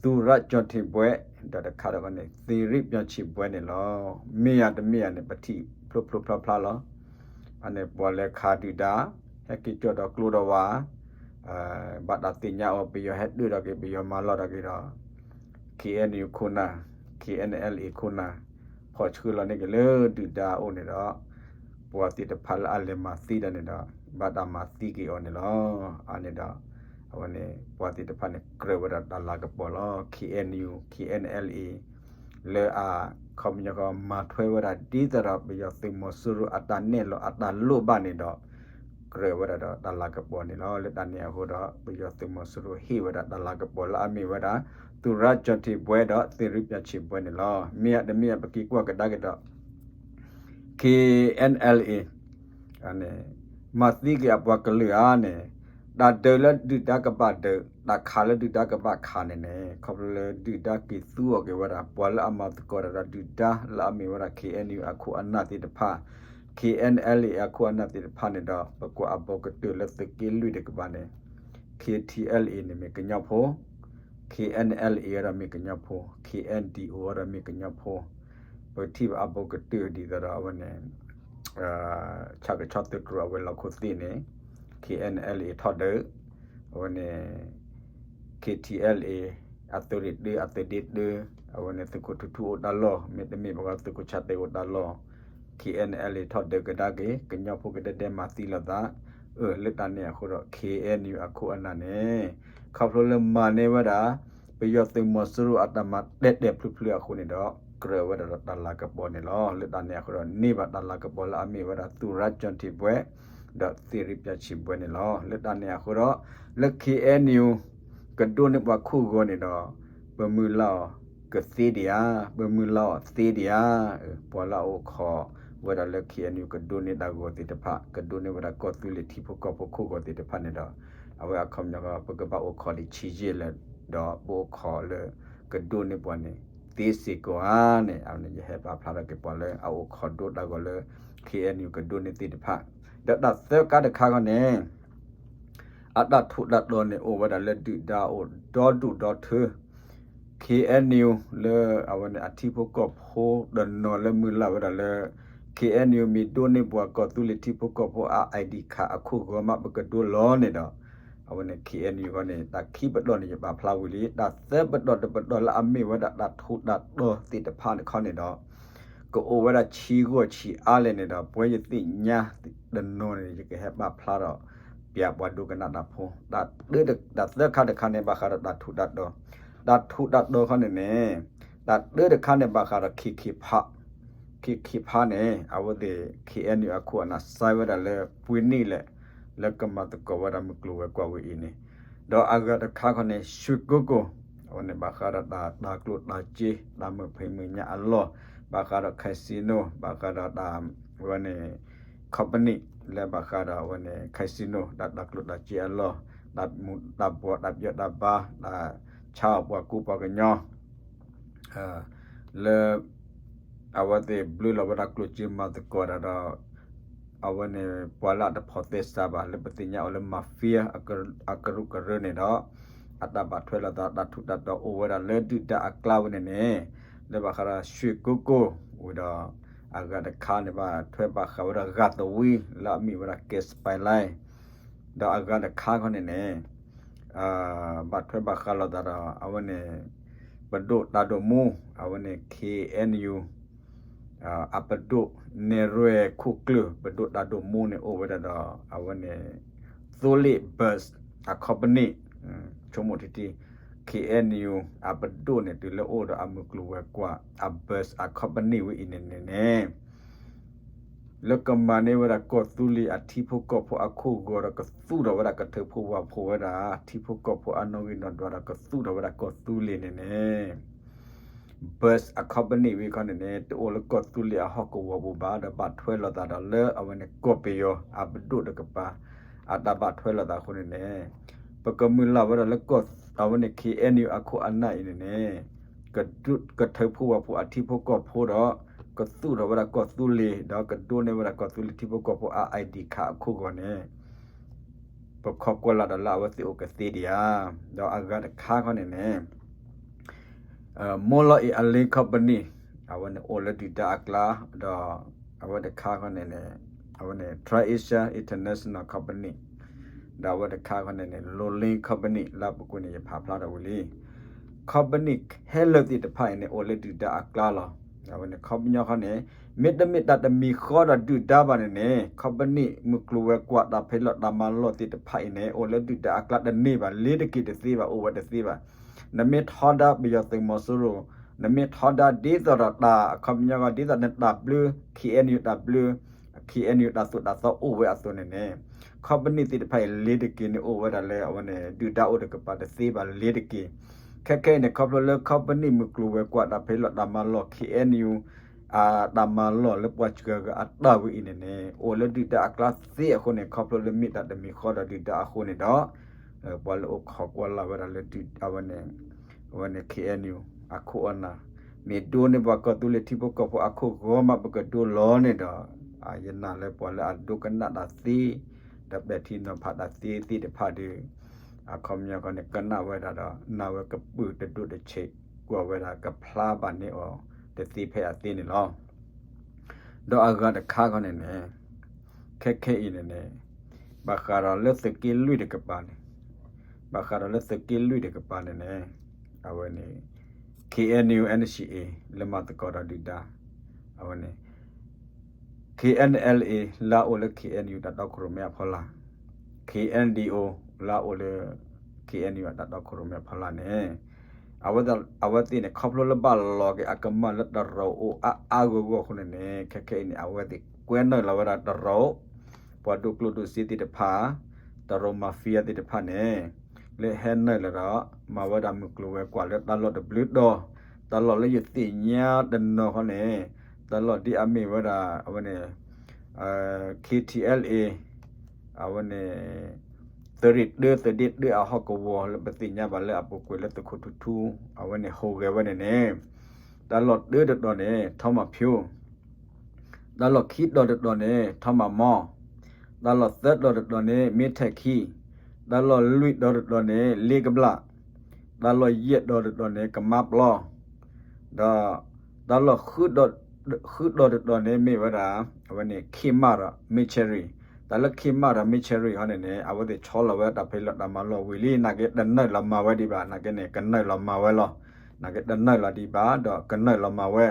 သူရကျော်ထင်ဘွဲ့ ဒီးတခါဒီးခီန့ၣ် သီရိပျံချီဘွဲ့န့ၣ်လီၤ. မ့ၢ်ယၤတမ့ၢ်ယၤန့ၣ် ပထံၣ်ဖျိဖျိဖျါဖျါလီၤ. အန့ၣ်ပှၤလၢခးဒုၣ်ဒါ ဟဲက့ၤကၠီၣ်ဒီးကျိဒီးဝါ ဘၣ်တၢ်သ့ၣ်ညါအီၤ ပယီၤဟဲဒၢၣ်ထီၣ်က့ၤ ပယီၤမၤလီၤထီၣ်က့ၤဒီး ခ့ၣ်အဲၣ်ယူၣ်ခိၣ်နၢ် ခ့ၣ်အဲၣ်အလ်အ့ခိၣ်နၢ် ဖီၣ်ဆှၢလီၤန့ၢ်က့ၤလၢဒုၣ်ဒါအအိၣ်န့ၣ်ဒီး ပှၤသ့ၣ်တဖၣ်လၢအလဲၤမၤသံတၢ်န့ၣ်ဒီး ဘၣ်တၢ်မၤသံက့ၤအီၤန့ၣ်လီၤ. အန့ၣ်ဒီး အဝဲန့ၣ် ပှၤသ့ၣ်တဖၣ်န့ၣ် ကြၢးဝဲဒၣ်တၢ်လၤကပီၤလီၤ. ခ့ၣ်အဲၣ်ယူၣ် ခ့ၣ်အဲၣ်အလ်အ့ လၢအခီပညီကီး မၤထွဲဝဲဒၣ်ဒ်သိးဒီး ပယီၤသုးမီၤစိရိၤအတၢ်နဲၣ်လီၤအတၢ်လိၣ်ဘၣ်န့ၣ်ဒီး ကြၢးဝဲဒၣ်ဒီးတၢ်လၤကပီၤန့ၣ်လီၤ. လၢတၢ်န့ၣ်အဃိဒီး ပယီၤသုးမီၤစိရိၤဟ့ၣ်ဝဲဒၣ်တၢ်လၤကပီၤလၢအမ့ၢ်ဝဲဒၣ် သူရကျော်ထင်ဘွဲ့ ဒီးသီရိပျံချီဘွဲ့န့ၣ်လီၤ. မ့ၢ်အတမ့ၢ်အပက့ၤကွၢ်ကဒါက့ၤဒီး ခ့ၣ်အဲၣ်အလ်အ့ မၤသံက့ၤအပှၤကလုာ်ဧါန့ၣ် တၢ်ဒုးလၢဒုၣ်ဒါကဘၣ်ဒုး တၢ်ခးလၢဒုၣ်ဒါကဘၣ်ခးန့ၣ်န့ၣ် ခီဖျိလၢဒုၣ်ဒါက့ၤသူအီၤက့ၤဝဲဒၣ် ပှၤလၢအမၤသကိးတၢ်ဒီးဒုၣ်ဒါလၢအမ့ၢ်ဝဲဒၣ် ခ့ၣ်အဲၣ်ယူၣ် အခိၣ်အနၢ်သ့ၣ်တဖၣ် ခ့ၣ်အဲၣ်အလ်အ့ အခိၣ်အနၢ်သ့ၣ်တဖၣ်န့ၣ်ဒီး ပကွၢ်အဘူးကတၢၢ်လၢသုးက့လွံၢ်တကပၤန့ၣ် ခ့ၣ်ထံၣ်အဲလ်အ့န့ၣ်မ့ၢ်ကညီဖိ ခ့ၣ်အဲၣ်အလ်အ့ဒီးမ့ၢ်ကညီဖိ ခ့ၣ်အဲၣ်ဒံၣ်အိဒီးမ့ၢ်ကညီဖိ ပထံၣ်ဘၣ်အဘူးကတၢၢ်ဒ်သိးဒီးအဝဲန့ၣ် ဆၣ်ကဆီသုးတြိၤအဝဲၤလီၢ်ခိၣ်သ့ၣ်န့ၣ် ခ့ၣ်အဲၣ်အလ်အ့ထီၣ်ဒုး အဝဲန့ၣ် ခ့ၣ်ထံၣ်အဲလ်အ့ အသုးရ့ၣ်တၢ အသုးဒ့တၢ အဝဲန့ၣ်သုးခိၣ်ထူထူအိၣ်တၢ်လီၢ် မ့တမ့ၢ်ဘၣ်ကီးသုးခိၣ်ဆၣ်တဲၣ်အိၣ်တၢ်လီၢ် ခ့ၣ်အဲၣ်အလ်အ့ထီၣ်ဒုးကဒါက့ၤ ကညီဖိကဒဲဒဲမၤသံလိာ်သး အၢ လၢတၢ်န့ၣ်အဃိဒီး ခ့ၣ်အဲၣ်ယူၣ် အခိၣ်အနၢ်န့ၣ် ခီဖျိလၢမၤန့ၢ်ဝဲဒၣ် ပယီၤသုးမီၤစိရိၤအတၢ်မၤတဲာ်တဲာ်ဖျုးဖျုးအဃိန့ၣ်ဒီး ကြၢးဝဲဒၣ်ဒီးတၢ်လၤကပီၤန့ၣ်လီၤ. လၢတၢ်န့ၣ်အဃိဒီး န့ၢ်ဘၣ်တၢ်လၤကပီၤလၢအမ့ၢ်ဝဲဒၣ် သူရကျော်ထင်ဘွဲ့ ဒီးသီရိပျံချီဘွဲ့န့ၣ်လီၤ. လၢတၢ်န့ၣ်အဃိဒီး လၢခ့ၣ်အဲၣ်ယူၣ် ကဒိးန့ၢ်ပှၤခိၣ်ဂီၤန့ၣ်ဒီး ပမုၢ်လၢ်အီၤကသ့ဒံးဧါ, ပမုၢ်လၢ်အီၤသ့ဒံးဧါ, ပှၤလၢအအိၣ်ခိးဝဲဒၣ်လၢ ခ့ၣ်အဲၣ်ယူၣ် ကဒိးန့ၢ်တၢ်ဂီၤသ့ၣ်တဖၣ် ကဒိးန့ၢ်ဝဲဒၣ်ကီၢ်သူလ့ၤထံဖိကီၢ်ဖိခိၣ်ဂီၤသ့ၣ်တဖၣ်န့ၣ်ဒီး အဝဲအခီပညီ ပကဘၣ်အိၣ်ခိးဒံးဆံးယဲၢ်လၢာ်ဒီး ပအိၣ်ခိးလၢ ကဒိးန့ၢ်ပှၤန့ၣ် သ့စ့ၢ်ကီးဧါန့ၣ် အဝဲန့ၣ် ယဟဲပာ်ဖျါထီၣ်က့ၤပှၤလၢအအိၣ်ခိးဒိတၢ်ဂီၤလၢ ခ့ၣ်အဲၣ်ယူၣ် ကဒိးန့ၢ်သ့ၣ်တဖၣ်, ဒီးတၢ်သၢခါတခါခီန့ၣ် အတၢ်ထူးတၢ်တီၤန့ၣ် အိၣ်ဝဲဒၣ်လၢဒုၣ်ဒါအိၣ်ဒီဒူၣ်ဒီထၢ ခ့ၣ်အဲၣ်ယူၣ် လၢအဝဲန့ၣ်အထံဖိကီၢ်ဖိတနီၤလၢမုၢ်လၢ်ဝဲဒၣ်လၢ ခ့ၣ်အဲၣ်ယူၣ် မ့ၢ်ဒိးန့ၢ်ပှၤကီၢ်သူလ့ၤထံဖိကီၢ်ဖိအ ID card အခိၣ်ဂီၤမး ပကဒိလီၤန့ၣ်ဒီး အဝဲန့ၣ် ခ့ၣ်အဲၣ်ယူၣ် ခီန့ၣ် တၢ်ခံပတီၢ်န့ၣ် ယပာ်ဖျါဝံၤလံ. တၢ်သၢပတီၢ်တပတီၢ်လၢအမ့ၢ်ဝဲဒၣ်တၢ်ထူးတၢ်တီၤသ့ၣ်တဖၣ်န့ၣ်ခီန့ၣ်ဒီး ကအိၣ်ဝဲဒၣ်ဆံဂီၢ်ဆံအါလဲၣ်န့ၣ်ဒီး ပှၤယသ့ၣ်ညါတနီၤန့ၣ် ယကဟဲပာ်ဖျါဒီး ပျးပှၤဒိကနၣ်တၢ်ဖိ, တၢ်သၢခါတခါန့ၣ် ဘၣ်ဃးဒီးတၢ်ထူးတၢ်တီၤ, တၢ်ထူးတၢ်တီၤခီန့ၣ်န့ၣ် တၢ်တၢတခါန့ၣ် ဘၣ်ဃးဒီး ခ့ၣ်ခ့ၣ်ဖး, ခ့ၣ်ခ့ၣ်ဖးန့ၣ် အဝဲသ့ၣ် ခ့ၣ်အဲၣ်ယူၣ် အခိၣ်အနၢ် sign ဝဲဒၣ်လၢပှ့ၤနံၣ်လဲၣ် လၢကမၤသကိးဝဲဒၣ်မုၢ်ကျိၤဝဲၤကွာ်ဝဲအံၤန့ၣ်, ဒီးအဂၤတခါခီန့ၣ် ရွှေကုက္ကို, အဝဲန့ၣ် ဘၣ်ဃးဒီးတၢ်တၤကျိၣ်တၤစ့ တၢ်မုာ်ဖံးမုာ်ညၣ်အလီၢ်, ဘၣ်ဃးဒီး casino, ဘၣ်ဃးဒီးတၢ် အဝဲန့ၣ် company လၢဘၣ်ဃးဒီးအဝဲန့ၣ် casino တၢ်တၤကျိၣ်တၤစ့အလီၢ်, တၢ်မူၤတၢ်ဘှီး တၢ်ပၠီတၢ်ဘါ, တၢ်ဆါအီၣ်ပှၤကူပှၤကညီ လၢ အဝဲသ့ၣ်ဘျုးလီၤဝဲဒၣ်ကျိၣ်စ့မၤသကိးတၢ်ဒီး အဝဲန့ၣ် ပှၤလၢအတဖိးသဲစးဘၣ် လၢပသ့ၣ်ညါအီၤလၢ mafia အကရူၢ်ကရၢန့ၣ်ဒီး အတၢ်ဘၣ်ထွဲလိာ်သး တၢ်ထူးတၢ်တီၤအိၣ်ဝဲဒၣ်လၢဒုၣ်ဒါအကျါဝဲန့ၣ်န့ၣ် လၢဘၣ်ဃးဒီး ရွှေကုက္ကို ဝံၤဒီး အဂၤတခါန့ၣ် ဘၣ်ထွဲဘၣ်ဃးဝဲဒၣ် ဂၤသဝံ လၢအမ့ၢ်ဝဲဒၣ် ကဲးစပဲးလဲ ဒီးအဂၤတခါခီန့ၣ်န့ၣ် ဘၣ်ထွဲဘၣ်ဃးလိာ်သးဒီး အဝဲန့ၣ် ပဒိၣ်တၢ်ဒိၣ်မူ အဝဲန့ၣ် ခ့ၣ်အဲၣ်ယူၣ် အပဒိၣ် နဲၣ်ရွဲၣ်ခိၣ်ကျၢၢ် ပဒိၣ်တၢ်ဒိၣ်မူန့ၣ် အိၣ်ဝဲဒၣ်ဒီး အဝဲန့ၣ် သိလ့ၣ် bus အ company ဆိကမိၣ်ထံထံ ခ့ၣ်အဲၣ်ယူၣ် အပဒိၣ်န့ၣ် တုၤလၢအိၣ်ဒီးအမုၢ်ကျိၤဝဲၤကွာ် အ bus အ company ဝဲအံၤန့ၣ်န့ၣ်န့ၣ် လၢကမၤန့ၢ်ဝဲဒၣ်ကီၢ်သူလ့ၤအထံဖိကီၢ်ဖိအခိၣ်ဂီၤဒီး ကသူၣ်ထီၣ်ဝဲဒၣ်ကထုးဖှိၣ်ဝးဖှိၣ်ဝဲဒၣ် ထံဖိကီၢ်ဖိအနီၣ်ဂံၢ်နီၣ်ဒွးဒီး ကသူၣ်ထီၣ်ဝဲဒၣ်ကီၢ်သူလ့ၤန့ၣ်န့ၣ် bus အ company ဝဲခီန့ၣ်န့ၣ် တအိၣ်လၢကီၢ်သူလ့ၤအဟီၣ်ကဝီၤပူၤဘၣ် ဒီးဘၣ်ထွဲလိာ်သးဒီးလၢအဝဲန့ၣ်ကီၢ်ပယီၤအပဒိၣ်တကပၤ အတၢ်ဘၣ်ထွဲလိာ်သးအဃိန့ၣ်န့ၣ် ပကမုၢ်လၢ်ဝဲဒၣ်လၢကီၢ် အဝဲန့ၣ် ခ့ၣ်အဲၣ်ယူၣ် အခိၣ်အနၢ်အံၤန့ၣ်န့ၣ် ကထုးဖှိၣ်ဝးဖှိၣ်အထံဖိကီၢ်ဖိဒီး ကသူၣ်ထီၣ်ဝဲဒၣ်ကီၢ်သူလ့ၤ ဒီးကဒိးန့ၢ်ဝဲဒၣ်ကီၢ်သူလ့ၤထံဖိကီၢ်ဖိအ ID card အခိၣ်ဂီၤန့ၣ် ပခိးကွၢ်လၢ်ဒီးလၢအဝဲသ့ၣ်အိၣ်ကသ့ဒံးဧါ. ဒီးအဂၤတခါခီန့ၣ်န့ၣ် မိၢ်လီၤအံၤအလ့ company အဝဲန့ၣ်အိၣ်လၢဒုၣ်ဒါအကျါ ဒီးအဝဲတခါခီန့ၣ်န့ၣ် အဝဲန့ၣ် Tri-Asia International Company ဒီးအဝဲတခါခီန့ၣ်န့ၣ် Lolin Company လၢအပူၤကွံာ်န့ၣ် ယဖးဖျါထီၣ်ဝံၤလံ company ခဲလၢာ်သ့ၣ်တဖၣ်အံၤန့ၣ် အိၣ်လၢဒုၣ်ဒါအကျါလီၤ. အဝဲန့ၣ် ခီပညီခီန့ၣ် မ့တမ့ၢ်တၢ်တမံၤဃီဒီးဒုၣ်ဒါဘၣ်န့ၣ်န့ၣ် company မုၢ်ကျိၤဝဲၤကွာ်တၢ်ဖဲးလီၤတၢ်မၤလီၢ်သ့ၣ်တဖၣ်အံၤန့ၣ် အိၣ်လၢဒုၣ်ဒါအကျါတန့ၢ်ဘၣ် လ့ၤတက့ၤတသ့ဘၣ် အိၣ်ဝဲတသ့ဘၣ်. နမ့ၢ်ထီဒါပယီၤသုးမီၤစိရိၤ နမ့ၢ်ထီဒါဒ်သိးဒီးတၢ် အခီပညီဂီၢ် ဒ်သိးနတၢ်ဘျၢ ခ့ၣ်အဲၣ်ယူၣ် တၢ်ဘျၢ ခ့ၣ်အဲၣ်ယူၣ် တၢ်သိၣ်တၢ်သီအိၣ်ဝဲအသိးန့ၣ်န့ၣ် company သ့ၣ်တဖၣ်အံၤ လ့ၤတက့ၤန့ၣ်အိၣ်ဝဲဒၣ်လၢအဝဲန့ၣ် ဒုၣ်ဒါအိၣ်တကပၤတသ့ဘၣ် လ့ၤတက့ၤ. ခဲခဲအံၤန့ၣ် ခီဖျိလၢ company မုၢ်ကျိၤဝဲၤကွာ်တၢ်ဖဲးလီၤတၢ်မၤလီၢ် ခ့ၣ်အဲၣ်ယူၣ် အတၢ်မၤလီၢ်လၢပှၤစှၤဂၤအတၢ်ဝဲအံၤန့ၣ်န့ၣ် အိၣ်လၢဒုၣ်ဒါအကျါသ့အဃိန့ၣ် ခီဖျိလၢမ့ၢ်တၢ်တမံၤဃီဒီးဒုၣ်ဒါအဃိန့ၣ်ဒီး ပှၤလၢအိၣ်ခိးကွၢ်လၢ်ဝဲဒၣ်လၢ အဝဲန့ၣ် အဝဲန့ၣ် ခ့ၣ်အဲၣ်ယူၣ် အခိၣ်အနၢ် မ့ၢ်ဒိးန့ၢ်ပှၤကီၢ်သူလ့ၤထံဖိကီၢ်ဖိအခိၣ်ဂီၤမး ပကဒိလီၤန့ၣ်ဒီး ယနာ်လၢပှၤလၢအဒိကနၣ်တၢ်သ့ ဒီးပဲာ်ထံနီၤဖးတၢ်သ့သ့ၣ်တဖၣ်ဒီး အခီပညီခီန့ၣ် ကနၣ်ဝဲဒၣ်ဒီး နာ်ဝဲကပုာ်တဒိၣ်တဆံး ကွၢ်ဝဲဒၣ်ကဖျါဘၣ်န့ၢ်အီၤတသ့ဖဲအသ့န့ၣ်လီၤ. ဒီးအဂၤတခါခီန့ၣ်န့ၣ် ခဲခဲအံၤန့ၣ်န့ၣ် ဘၣ်ဃးဒီးလၢသုးက့လွံၢ်တကပၤန့ၣ် ဘၣ်ဃးဒီးလၢသုးက့လွံၢ်တကပၤန့ၣ်န့ၣ် အဝဲန့ၣ် ခ့ၣ်အဲၣ်ယူၣ် အ့ၣ်ခ့ၣ် လၢမၤသကိးဒီးဒုၣ်ဒါ အဝဲန့ၣ် ခ့ၣ်အဲၣ်အလ်အ့ လၢအအိၣ်လၢ ခ့ၣ်အဲၣ်ယူၣ် တၢ်တီခိၣ်ရိၣ်မဲအဖီလာ် ခ့ၣ်အဲၣ်ဒံၣ်အိၣ် လၢအအိၣ်လၢ ခ့ၣ်အဲၣ်ယူၣ် အတၢ်တီခိၣ်ရိၣ်မဲအဖီလာ်န့ၣ် အဝဲသ့ၣ်န့ၣ် ခီဖျိလၢဘၣ်လီၤက့ၤအကမၢ်လၢတရူးအိၣ်အါအါဂီၢ်ဂီၢ်အဃိန့ၣ်န့ၣ် ခဲခဲအံၤန့ၣ် အဝဲသ့ၣ်ကွဲနုာ်လီၤဝဲဒၣ်တရူး ပှၤဒိၣ်ကျိၣ်ဒိၣ်စ့သ့ၣ်တဖၣ် တရူး mafia သ့ၣ်တဖၣ်န့ၣ် လၢဟဲနုာ်လီၤဒီး မၤဝဲဒၣ်မုၢ်ကျိၤဝဲၤကွာ်လၢတၢ်လီၢ်တဘျုးတီၤ တၢ်လီၢ်လၢယသ့ၣ်ညါတနီၤခီန့ၣ် တၢ်လီၢ်ဒ်အမ့ၢ်ဝဲဒၣ် အဝဲန့ၣ် ခ့ၣ်ထံၣ်အဲလ်အ့ အဝဲန့ၣ် သုးရ့ၣ်တၢ သုးဒ့တၢအဟီၣ်ကဝီၤလၢပသ့ၣ်ညါဘၣ်လၢအပူၤကွံာ်လၢသုးခိၣ်ထူထူ အဝဲန့ၣ်ဟူးဂဲၤဝဲန့ၣ်န့ၣ် တၢ်လီၢ်တၢတတီၤန့ၣ် ထီမးဖၠိ, တၢ်လီၢ်ခံတီၤတတီၤန့ၣ် ထီမးမီ, တၢ်လီၢ်သၢတီၤတတီၤန့ၣ် မ့ၢ်ထဲၣ်ခံ, တၢ်လီၢ်လွံၢ်တီၤတတီၤန့ၣ် လ့ကဘျၣ်, တၢ်လီၢ်ယဲၢ်တီၤတတီၤန့ၣ် ကမါပျီ, ဒီးတၢ်လီၢ်ဃုတီၤတတီၤန့ၣ် မ့ၢ်ဝဲဒၣ် အဝဲန့ၣ် ခ့မးဒီး မ့ၢ်ဆဲရံၣ်, တၢ်လၢခ့မးဒီး မ့ၢ်ဆဲရံၣ်ဟီန့ၣ်န့ၣ် အဝဲသ့ၣ်ဆီလီၤဝဲတၢ်ဖံးလီၢ်တၢ်မၤလီၢ်ဝံၤလံ နာ်က့တနၢၣ်လီၤမၤဝဲဒံးဘၣ် နာ်က့န့ၣ် ကနၢၣ်လီၤမၤဝဲလီၤ, နာ်က့တနၢၣ်လီၤဒံးဘၣ် ဒီးကနၢၣ်လီၤမၤဝဲ,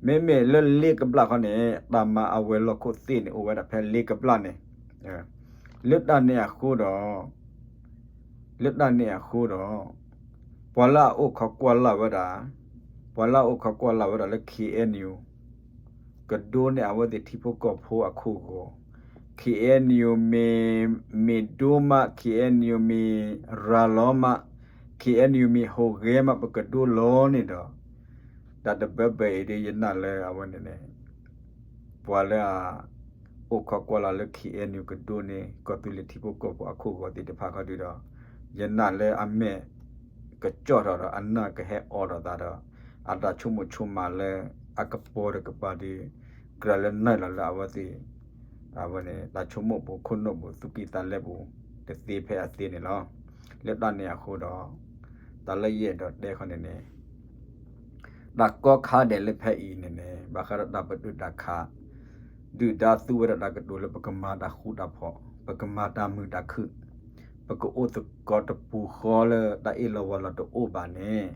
မ့မ့ၢ်လၢလ့ကဘျၣ်ခီန့ၣ် တၢ်မၤအဝဲၤလီၢ်ခိၣ်သ့ၣ်န့ၣ် အိၣ်ဝဲဒၣ်ဖဲလ့ကဘျၣ်န့ၣ်, လၢတၢ်န့ၣ်အဃိဒီး လၢတၢ်န့ၣ်အဃိဒီး ပှၤလၢအအိၣ်ခိးကွၢ်လၢ်ဝဲဒၣ်, ပှၤလၢအအိၣ်ခိးကွၢ်လၢ်ဝဲဒၣ်လၢ ခ့ၣ်အဲၣ်ယူၣ် ကဒိန့ၢ်အဝဲသ့ၣ်ထံဖိကီၢ်ဖိအခိၣ်ဂီၤ, ခ့ၣ်အဲၣ်ယူၣ်မ့ၢ် မ့ၢ်ဒိမး ခ့ၣ်အဲၣ်ယူၣ်မ့ၢ်ရၤလီၤမး ခ့ၣ်အဲၣ်ယူၣ်မ့ၢ်ဟူးဂဲၤမး ပကဒိလီၤန့ၣ်ဒီး တၢ်တဘၢဘၢအံၤဒ်ယနာ်လၢအဝဲန့ၣ်န့ၣ် ပှၤလၢအ အိၣ်ခိးကွၢ်လၢ်လၢ ခ့ၣ်အဲၣ်ယူၣ် ကဒိန့ၢ် ကီၢ်သူလ့ၤထံဖိကီၢ်ဖိအခိၣ်ဂီၤသ့ၣ်တဖၣ်ခီဒုဒီး ယနာ်လၢအမဲာ်ကကၠီၣ်ထီၣ်ဒီး အနၢ်ကဟဲအီၣ်ထီၣ်သးဒီး အတၢ်ဆိကမိၣ်ဆိကမးလၢအကပီၤတကပၤဒီး ကြၢးလၢနၢၣ်လီၤလၢအဝဲသ့ၣ် အဝဲန့ၣ် တၢ်ဆိကမိၣ်ပူၤ ခိၣ်နူာ်ပူၤ သူၣ်ကံၢ်သးလဲပူၤ တသ့ဖဲအသ့န့ၣ်လီၤ. လၢတၢ်န့ၣ်အဃိဒီး တၢ်လၢယအဲၣ်ဒိးတဲခီန့ၣ်န့ၣ် တၢ်ကီခါဒဲးလၢဖဲအံၤန့ၣ်န့ၣ် ဘၣ်ဃးဒီးတၢ်ပတုာ်တၢ်ခး ဒုၣ်ဒါသူဝဲဒၣ်တၢ်ကတိၤလၢပကမၤတၢ်ဃူတၢ်ဖိး, ပကမၤတၢ်မုာ်တၢ်ခုၣ်, ပကအိၣ်သကိးတပူၤဃီလၢတၢ်အ့ၣ်လိာ်ဝီလိာ်တအိၣ်ဘၣ်န့ၣ်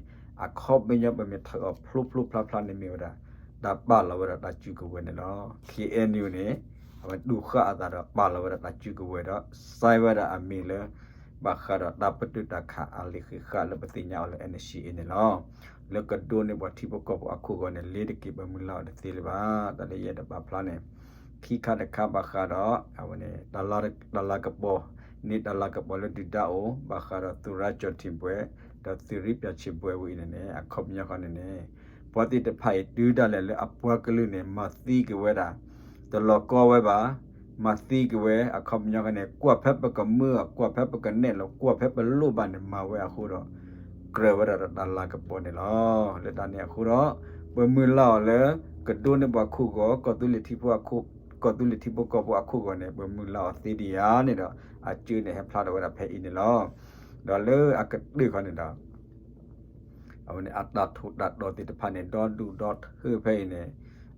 အခီပညီပမ့ၢ်ထၢအီၤဖျိဖျိဖျါဖျါန့ၣ်မ့ၢ်ဝဲဒၣ် တၢ်ပာ်လီၤဝဲဒၣ်တၢ်စုကဝဲၤန့ၣ်လီၤ. ခ့ၣ်အဲၣ်ယူၣ်န့ၣ် အဝဲတူၢ်ဃာ်အသးဒီးပာ်လီၤဝဲဒၣ်တၢ်စုကဝဲၤဒီး စဲဝဲဒၣ်အမံၤလၢ ဘၣ်ဃးဒီးတၢ်ပတုာ်တၢ်ခးအလံာ်ဃံးဃာ်လၢပသ့ၣ်ညါအီၤလၢ NCA န့ၣ်လီၤ. လၢကဒိန့ၢ်ပှၤထံဖိကီၢ်ဖိအခိၣ်ဂီၤန့ၣ် လ့ၤတက့ၤပမုၢ်လၢ်အီၤတသ့လၢၤဘၣ်. တၢ်လၢယအဲၣ်ဒိးပာ်ဖျါန့ၣ် ခံခါတခါဘၣ်ဃးဒီး အဝဲန့ၣ် တၢ်လၤကပီၤ န့ၢ်တၢ်လၤကပီၤလၢဒုၣ်ဒါအိၣ် ဘၣ်ဃးဒီးသူရၣ်ကၠီၣ်ထံၣ်ဘှဲ ဒီးသုးရ့ၣ်ပၠးဆံးဘှဲဝံၤအံၤန့ၣ်န့ၣ် အခီပညီဃီန့ၣ်န့ၣ် ပှၤသ့ၣ်တဖၣ်အံၤတုၤဒၣ်လဲာ်လၢအပှၤကလုာ်န့ၣ် မၤသံက့ၤဝဲဒၣ် တလီၤကီဝဲဘၣ်, မၤသံက့ၤဝဲ အခီပညီဃီန့ၣ် ကွၢ်ဖဲပကမၢအီၤ ကွၢ်ဖဲပကနဲၣ်လီၤ ကွၢ်ဖဲပလိၣ်ဘၣ်န့ၣ် မၤဝဲအဃိဒီး ကြၢးဝဲဒၣ်ဒီးတၢ်လၤကပီၤန့ၣ်လီၤ. လၢတၢ်န့ၣ်အဃိဒီး ပမုၢ်လၢ်အီၤလၢ ကဒိန့ၢ်ပှၤခိၣ်ဂီၤ ကီၢ်သူလ့ၤထံဖိကီၢ်ဖိအခိၣ်ဂီၤန့ၣ် ပမုၢ်လၢ်အီၤသ့ဒံးဧါန့ၣ်ဒီး အစုန့ၣ်ဟဲဖျါထီၣ်ဝဲဒၣ်ဖဲအံၤန့ၣ်လီၤ. ဒီးလၢအကတၢၢ်ခီန့ၣ်ဒီး အဝဲန့ၣ်အတၢ်ထူးတၢ်တီၤသ့ၣ်တဖၣ်န့ၣ် ဒီဒူၣ်ဒီထၢဖဲအံၤန့ၣ်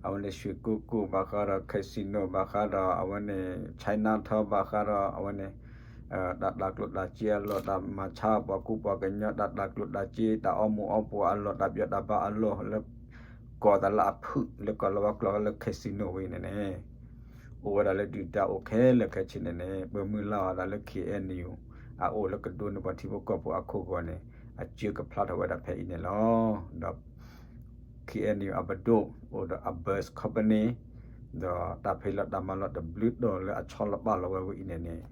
အဝဲန့ၣ် ရွှေကုက္ကို ဘၣ်ဃးဒီး casino ဘၣ်ဃးဒီး အဝဲန့ၣ် Chinatown ဘၣ်ဃးဒီး အဝဲန့ၣ် တၢ်တၤကျိၣ်တၤစ့အလီၢ် တၢ်မၤဆါပှၤကူပှၤကညီ တၢ်တၤကျိၣ်တၤစ့ တၢ်အီမူၤအီပှီၢ်အလီၢ် တၢ်ပၠီတၢ်ဘါအလီၢ်လၢ ကိးသးလၢအဖုၣ်လၢကီၢ်လီၤဝါကျိာ်လၢ casino ဝံၤန့ၣ်န့ၣ် အိၣ်ဝဲဒၣ်လၢဒုၣ်ဒါအိၣ်ခဲလၢာ်ခဲဆ့န့ၣ်န့ၣ် ပမုၢ်လၢ်အီၤဒၣ်လၢ ခ့ၣ်အဲၣ်ယူၣ် အအိၣ်လၢကဒိန့ၢ်ပှၤထံဖိကီၢ်ဖိအခိၣ်ဂီၤန့ၣ် အစုကဖျါထီၣ်ဝဲဒၣ်ဖဲအံၤန့ၣ်လီၤ. ဒီး ခ့ၣ်အဲၣ်ယူၣ် အပဒိၣ် အိၣ်ဒီးအ bus company ဒီးတၢ်ဖံးလီၢ်တၢ်မၤလီၢ်တဘျုးတီၤလၢအဆီလီၤပာ်လီၤဝဲဝံၤအံၤန့ၣ်န့ၣ်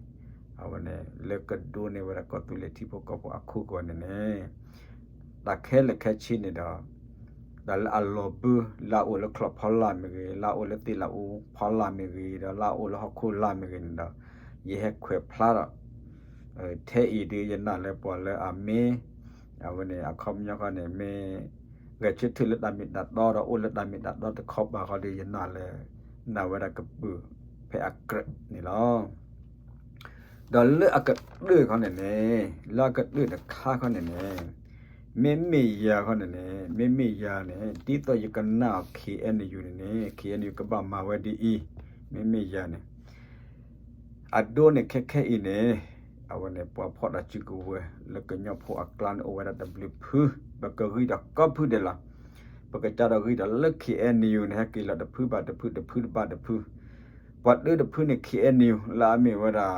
အဝဲန့ၣ် လၢကဒိန့ၢ်ဝဲဒၣ်ကီၢ်သူလ့ၤထံဖိကီၢ်ဖိအခိၣ်ဂီၤန့ၣ်န့ၣ် တၢ်ခဲလၢာ်ခဲဆ့န့ၣ်ဒီး တၢ်လၢအလီၤဘၢ လၢအအိၣ်လၢချီၣ်ဖီလာ်မ့ၢ်ဂ့ၤ လၢအအိၣ်လၢသ့ၣ်လၢအူဖီလာ်မ့ၢ်ဂ့ၤ ဒီးလၢအအိၣ်လၢဟီၣ်ခိၣ်လာ်မ့ၢ်ဂ့ၤန့ၣ်ဒီး ယဟဲခွဲးဖျါဒီး ထဲအံၤဒုးယနာ်လၢပှၤလၢအမ့ၢ် အဝဲန့ၣ် အခီပညီဃီန့ၣ် မ့ၢ်ဂဲၤဆၢထၢၣ်လၢတၢ်မ့ၢ်တၢ်တီဒီး အိၣ်လၢတၢ်မ့ၢ်တၢ်တီတခီပၤဃီဒီး ယနာ်လၢ နာ်ဝဲဒၣ်ကပုာ်ဖဲအကြၢးန့ၣ်လီၤ. ဒီးလၢအကတၢၢ်ခီန့ၣ်န့ၣ် လၢအကတၢၢ်တခါခီန့ၣ်န့ၣ် မ့မ့ၢ်ယၤခီန့ၣ်န့ၣ် မ့မ့ၢ်ယၤန့ၣ် ဒ်သိးယကနၣ်အီၤ ခ့ၣ်အဲၣ်ယူၣ် န့ၣ်န့ၣ် ခ့ၣ်အဲၣ်ယူၣ် ကဘၣ်မၤဝဲဒ်အံၤ မ့မ့ၢ်ယၤန့ၣ် အဒိန့ၣ်ခဲခဲအံၤန့ၣ် အဝဲန့ၣ် ပှၤဖီၣ်တၢ်စုကဝဲၤလၢကညီဖိအကျါန့ၣ် အိၣ်ဝဲဒၣ်တဘျုးဖု ပကဂံၢ်ဒီးကိးဖုဒဲးလီၤ. ပကစၢ်ဒီးဂံၢ်ဒီးလၢ ခ့ၣ်အဲၣ်ယူၣ် န့ၣ် ဟဲက့ၤလီၤတဖုဘၣ်တဖု တဖုတဘၣ်တဖု ပှၤတၢတဖုန့ၣ် ခ့ၣ်အဲၣ်ယူၣ် လၢအမ့ၢ်ဝဲဒၣ်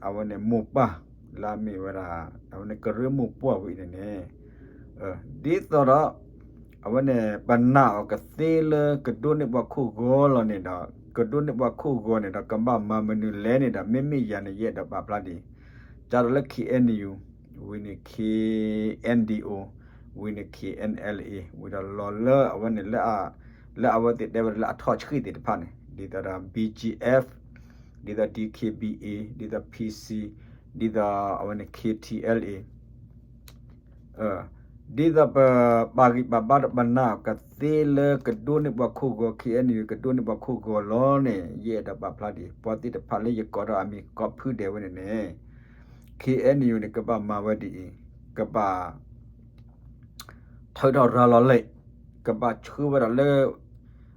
အဝဲန့ၣ်မိၢ်ပၢ် လၢအမ့ၢ်ဝဲဒၣ် အဝဲန့ၣ်ကရၢမိၢ်ပှၢ်ဝံၤန့ၣ်န့ၣ် ဒ်သိးဒီး အဝဲန့ၣ် ပနာ်အီၤကသ့လၢကဒိးန့ၢ်ပှၤခိၣ်ဂီၤလီၤန့ၣ်ဒီး ကဒိးန့ၢ်ပှၤခိၣ်ဂီၤန့ၣ်ဒီး ကဘၣ်မၤမနုၤလဲၣ်န့ၣ်ဒီး မ့မ့ၢ်ယၤန့ၣ် ယအဲၣ်ဒိးပာ်ဖျါဒ်အံၤ, စးထီၣ်လၢ ခ့ၣ်အဲၣ်ယူၣ် ဝံၤန့ၣ် ခ့ၣ်အဲၣ်ယူၣ် ဝံၤန့ၣ် ခ့ၣ်အဲၣ်ယူၣ် ဝံၤဒီးလီၤလၢအဝဲန့ၣ် လၢအဝဲသ့ၣ်တဲဝဲဒၣ်လၢအထီၣ်ဆှံသ့ၣ်တဖၣ်န့ၣ် ဒ်သိးဒီး BGF ဒ်သိး DKBA ဒ်သိး PC ဒ်သိးအဝဲန့ၣ် KTLA ဒ်သိးပပာ်ဂံၢ်ပာ်ဘါဒီးပနာ်ကသ့လၢကဒိးန့ၢ်ပှၤခိၣ်ဂီၤ ခ့ၣ်အဲၣ်ယူၣ် ကဒိးန့ၢ်ပှၤခိၣ်ဂီၤလီၤန့ၣ် ယအဲၣ်ဒိးပာ်ဖျါဒ်အံၤ, ပှၤသ့ၣ်တဖၣ်လၢယကိးထီၣ်အမံၤကိးဖုဒဲးဝဲန့ၣ်န့ၣ် ခ့ၣ်အဲၣ်ယူၣ်န့ၣ် ကဘၣ်မၤဝဲဒ်အံၤ, ကဘၣ် ထုးထီၣ်ရၤလီၤလံာ်, ကဘၣ်ဆှၢဝဲဒၣ်လၢ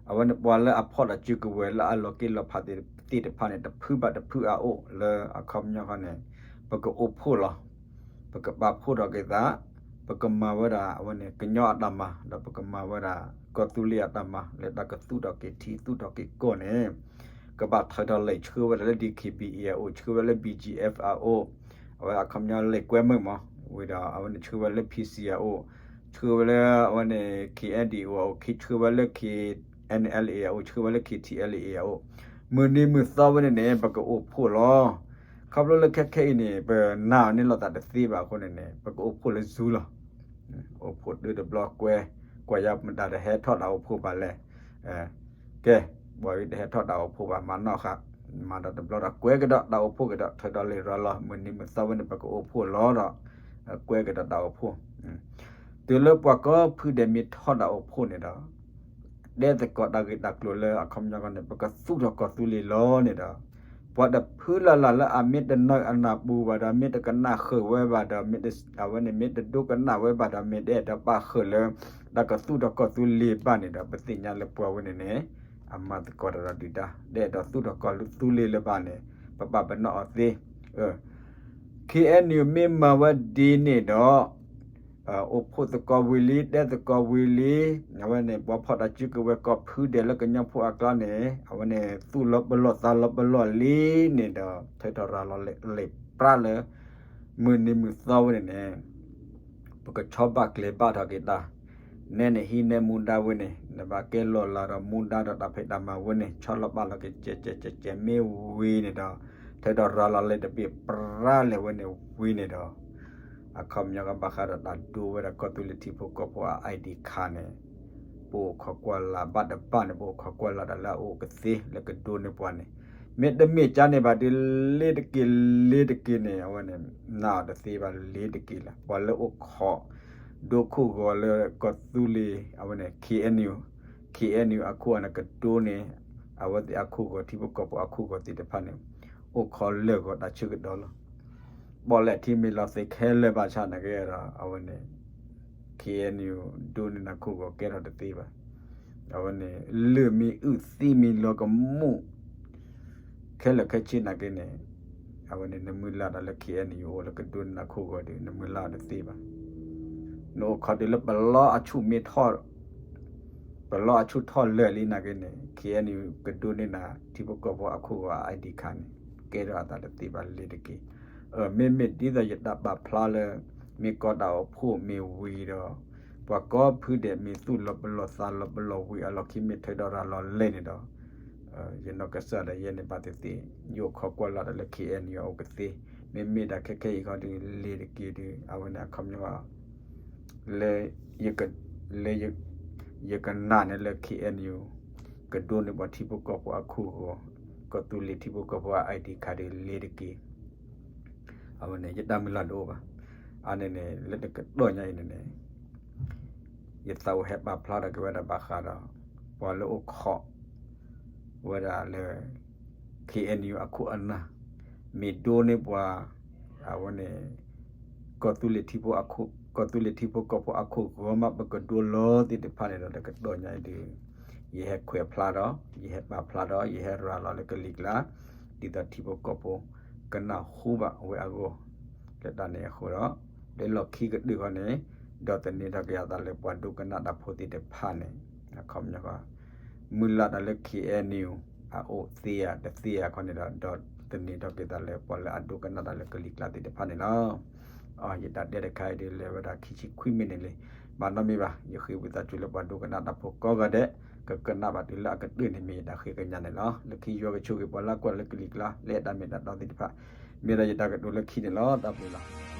အဝဲန့ၣ်ပှၤလၢအဖီၣ်တၢ်စုကဝဲၤလၢအလီၤက့ၤလီၤဖးသ့ၣ်တဖၣ်န့ၣ် တဖုဘၣ်တဖုအအိၣ်လၢအခီပညီဃီန့ၣ် ပကအိၣ်ဖှိၣ်လီၤ. ပကပာ်ဖှိၣ်ထီၣ်က့ၤသး, ပကမၤဝဲဒၣ်အဝဲန့ၣ် ကညီအတၢ်မၤ ဒီးပကမၤဝဲဒၣ် ကီၢ်သူလ့ၤအတၢ်မၤ လၢတၢ်ကသူၣ်ထီၣ်က့ၤထံ သူၣ်ထီၣ်က့ၤကီၢ်န့ၣ် ကဘၣ်ထုးထီၣ်လံာ် ဆှၢဝဲဒၣ်လၢ ဒီး ခ့ၣ်ဘံၣ်အ့ၣ် အအိၣ်, ဆှၢဝဲလၢ ဘီၣ်ကၠံၣ်အ့ၣ်အ့ၣ် အအိၣ်, အဝဲအခီပညီလံာ်ကွဲမုာ်မး, ဝံၤဒီးအဝဲန့ၣ်ဆှၢဝဲလၢ ဖံၣ်စံၣ်အ့ၣ် အအိၣ်, ဆှၢဝဲလၢအဝဲန့ၣ် ခ့ၣ်အဲၣ်ယူၣ် အအိၣ်, ခ့ဆှၢဝဲလၢ ခ့ၣ်အဲၣ်အလ်အ့ၣ် အအိၣ်, ဆှၢဝဲလၢ ခ့ၣ်ထံၣ်အဲလ်အ့ၣ် အအိၣ်, မုၢ်နံၤမုၢ်သီဝဲန့ၣ်န့ၣ် ပကအိၣ်ဖှိၣ်လီၤ. ခီဖျိလၢခဲခဲအံၤန့ၣ် ပနာ်န့ၢ်လိာ်သးတသ့ဘၣ်အဃိန့ၣ်န့ၣ် ပကအိၣ်ဖှိၣ်လၢ Zoom လီၤ. အိၣ်ဖှိၣ်တုၤတဘျီကွဲ, ကွၢ်ယၤမတၤတဟဲထီၣ်တၢ်အိၣ်ဖှိၣ်ဘၣ်လဲၣ်. ကဲ, ပှၤတဟဲထီၣ်တၢ်အိၣ်ဖှိၣ်ဘၣ် မၤနီၣ်ဃာ်, မၤဒီးတဘျီဒီး ကွဲကဒီးတၢ်အိၣ်ဖှိၣ်ကဒီး ထုးထီၣ်လံာ်ရၤလီၤ, မုၢ်နံၤမုၢ်သီဝဲန့ၣ် ပကအိၣ်ဖှိၣ်လီၤဒီး ကွဲကဒီးတၢ်အိၣ်ဖှိၣ် တုၤလၢပှၤကိးဖုဒဲးမ့ၢ်ထီၣ်တၢ်အိၣ်ဖှိၣ်န့ၣ်ဒီး တဲသကိးတၢ်ဂ့ၢ်တၢ်ကျိၤလၢအခီပညီဃီန့ၣ် ပကသူၣ်ထီၣ်ကီၢ်သူလ့ၤလီၤန့ၣ်ဒီး ပှၤတဖုလၢ်လၢ်လၢအမ့ၢ်တနၢၤအနၢ်ပူၤဘၣ်ဒီး မ့ၢ်တကနၣ်ဃုာ်ဝဲဘၣ်ဒီး မ့ၢ်တ အဝဲန့ၣ်မ့ၢ်တဒိကနၣ်ဝဲဘၣ်ဒီး မ့ၢ်တအဲၣ်ဒိးပာ်ဃုာ်လၢ တၢ်ကသူၣ်ထီၣ်ကီၢ်သူလ့ၤဘၣ်န့ၣ်ဒီး ပသ့ၣ်ညါလၢပှၤဝဲန့ၣ်န့ၣ် အမၤသကိးတၢ်ဒီးဒုၣ်ဒါ တအဲၣ်ဒိးသူၣ်ထီၣ်ကီၢ်သူလ့ၤလၢၤဘၣ်န့ၣ် ပပာ်ပနီၣ်အီၤသ့ ခ့ၣ်အဲၣ်ယူၣ် မ့ၢ်မၤဝဲဒ်န့ၣ်ဒီး အိၣ်ဖှိၣ်သကိးဝံၤလံ တဲသကိးဝံၤလံ အဝဲန့ၣ် ပှၤဖီၣ်တၢ်စုကဝဲၤကိးဖုဒဲးလၢကညီဖိအကျါန့ၣ် အဝဲန့ၣ် သူၣ်လီၤပလီၢ်သးလီၤပလီၢ်လံန့ၣ်ဒီး ထုးထီၣ်ရၤလီၤလံာ်ပြၣ်လၢ မုၢ်နံၤမုၢ်သီဝဲန့ၣ်န့ၣ် ပကဆီဘၣ်ကျဲၤဘၣ်ထီၣ်က့ၤတၢ် နဲန့ၣ်ဟံးနဲမူဒါဝဲန့ၣ် နဘၣ်ကဲလီၤလးဒီးမူဒါဒီးတၢ်ဖံးတၢ်မၤဝဲန့ၣ် ဆီလီၤဘၣ်လီၤက့ၤ ကဲးကဲးကဲးကဲးမ့ၢ်ဝံၤန့ၣ်ဒီး ထုးထီၣ်ရၤလီၤလံာ်တဘ့ၣ်ပြၣ်လဲၣ်ဝဲန့ၣ်ဝံၤန့ၣ်ဒီး အခီပညီကဘၣ်ဃးဒီးတၢ်ဒိဝဲဒၣ်ကီၢ်သူလ့ၤထံဖိကီၢ်ဖိအ ID card န့ၣ် ပအိၣ်ခိးကွၢ်လၢ်ဘၣ်တဘၣ်န့ၣ် ပအိၣ်ခိးကွၢ်လၢ်ဒီးလၢအအိၣ်ကသ့လၢကဒိးန့ၢ်ပှၤန့ၣ် မ့တမ့ၢ်ကန့ၣ်ဘၣ်ဒီး လ့ၤတက့ၢ်လ့ၤတက့ၢ်န့ၣ် အဝဲန့ၣ် နာ်အီၤတသ့ဘၣ်လ့ၤတက့ၢ်လီၤ. ပှၤလၢအိၣ်ခိး ဒိခိၣ်ဂီၤလၢကီၢ်သူလ့ၤ အဝဲန့ၣ် KNU, KNU အခိၣ်အနၢ်ကဒိးန့ၢ် အဝဲသ့ၣ်အခိၣ်ဂီၤထံဖိကီၢ်ဖိအခိၣ်ဂီၤသ့ၣ်တဖၣ်န့ၣ် အိၣ်ခိးလၢာ်ဂီၤတၢ်ဆၢကတီၢ်လီၤ. ပီၣ်လဲၣ်ထံမ့ၢ်လီၤသ့ခဲလၢာ်ဘၣ်ဆၣ်နာ်က့ဒီး အဝဲန့ၣ် KNU ဒိးန့ၢ်နၤခိၣ်ဂီၤကဲထီၣ်တသ့ဘၣ်. အဝဲန့ၣ် လၢၢ်မ့ၢ်အုၣ်သံမ့ၢ်လီၤကမူၣ် ခဲလၢာ်ခဲဆ့နာ်က့န့ၣ် အဝဲန့ၣ် နမုၢ်လၢ်တၢ်လၢ KNU အိၣ်လၢကဒိးန့ၢ်နၤခိၣ်ဂီၤဒီး နမုၢ်လၢ်အီၤတသ့ဘၣ်. နအိၣ်ခိးတုၤလၢပလီအဆူၣ်မ့ၢ်ထီၣ် ပလီအဆူၣ်ထီၣ်လၢာ်လံနာ်က့န့ၣ် KNU ကဒိးန့ၢ်နၤထံဖိကီၢ်ဖိအခိၣ်ဂီၤအ ID card န့ၣ် ကဲထီၣ်အသးတသ့ဘၣ်လ့ၤတက့ၢ်. မ့မ့ၢ်ဒ်သိးယတၢ်ပာ်ဖျါလၢ မ့ၢ်ကီတၢ်အိၣ်ဖှိၣ်မ့ၢ်ဝံၤဒီး ပှၤကိးဖုဒဲးမ့ၢ်သူၣ်လီၤပလီၢ်သးလီၤပလီၢ်ဝံၤအလီၢ်ခံမ့ၢ်ထုးထီၣ်ရၤလီၤလဲၣ်န့ၣ်ဒီး ယနီၢ်ကစၢ်ဒၣ်ယဲန့ၣ်ဘၣ်သ့ၣ်သ့ၣ် ယအိၣ်ခိးကွၢ်လၢ်တၢ်လၢ KNU အအိၣ်ကသ့, မ့မ့ၢ်ဒၣ်ခဲခဲအံၤဃီဒီး လ့ၤတက့ၢ်ဒီး အဝဲန့ၣ်အခီပညီ လၢ လၢ ယကနၣ်န့ၣ်လၢ KNU ကဒိးန့ၢ်ပှၤထံဖိကီၢ်ဖိအခိၣ်ဂီၤ, ကီၢ်သူလ့ၤထံဖိကီၢ်ဖိအ ID card ဒီးလ့ၤတက့ၢ်. အဝဲန့ၣ် ယတၢ်မုၢ်လၢ်တအိၣ်ဘၣ်. အန့ၣ်န့ၣ် လၢတကတီၢ်ညါအံၤန့ၣ်န့ၣ် ယသးအိၣ်ဟဲပာ်ဖျါထီၣ်က့ၤဝဲဒၣ်ဘၣ်ဃးဒီး ပှၤလၢအိၣ်ခိး ဝဲဒၣ်လၢ KNU အခိၣ်အနၢ် မ့ၢ်ဒိးန့ၢ်ပှၤ အဝဲန့ၣ် ကီၢ်သူလ့ၤထံဖိ ကီၢ်သူလ့ၤထံဖိကီၢ်ဖိအခိၣ်ဂီၤမး ပကဒိလီၤသ့ၣ်တဖၣ်န့ၣ်ဒီး တကတီၢ်ညါအံၤဒီး ယဟဲခွဲးဖျါဒီး ယဟဲပာ်ဖျါဒီး ယဟဲရၤလီၤလၢကလံၤကျါ ဒ်သိးထံဖိကီၢ်ဖိ ကနၢ်ဟူဘၣ်ဝဲအဂီၢ် လၢတၢ်န့ၣ်အဃိဒီး လၢလီၢ်ခံကတၢၢ်ဃီန့ၣ် ဒီးသန့ၤထီၣ်က့ၤအသးလၢပှၤဒိကနၣ်တၢ်ဖိသ့ၣ်တဖၣ်န့ၣ် အခီပညီဃီ မုၢ်လၢ်တၢ်လၢ KNU အအိၣ်သ့ဧါတသ့ဧါခီန့ၣ်ဒီး ဒီးသန့ၤထီၣ်က့ၤသးလၢပှၤလၢအဒိကနၣ်တၢ်လၢကလံၤကျါသ့ၣ်တဖၣ်န့ၣ်လီၤ. အ ယတၢ်တဲတခါအံၤဒုး လဲၤဝဲဒၣ်ခံဆံခွံမံးနံးလံ. ဘၣ်နီတမံၤဘၣ်, ယဃ့ဝံသးစူၤလၢပှၤဒိကနၣ်တၢ်ဖိကိးဂၤဒဲး ကကနၣ်ဘၣ်တုၤလၢအကတၢၢ်န့ၣ်မ့ၢ်ယတၢ်ဃ့ကညးန့ၣ်လီၤ. လၢခံယွၤကဆိၣ်ဂ့ၤပှၤလၢကွၢ်လၢကလံၤကျါ လၢအဲၣ်တၢ်မ့ၢ်တၢ်တီသ့ၣ်တဖၣ်, မ့ၢ်ဒီးယတၢ်ကတိၤလၢခံန့ၣ်လီၤ. တၢ်ဘျုးလီၤ.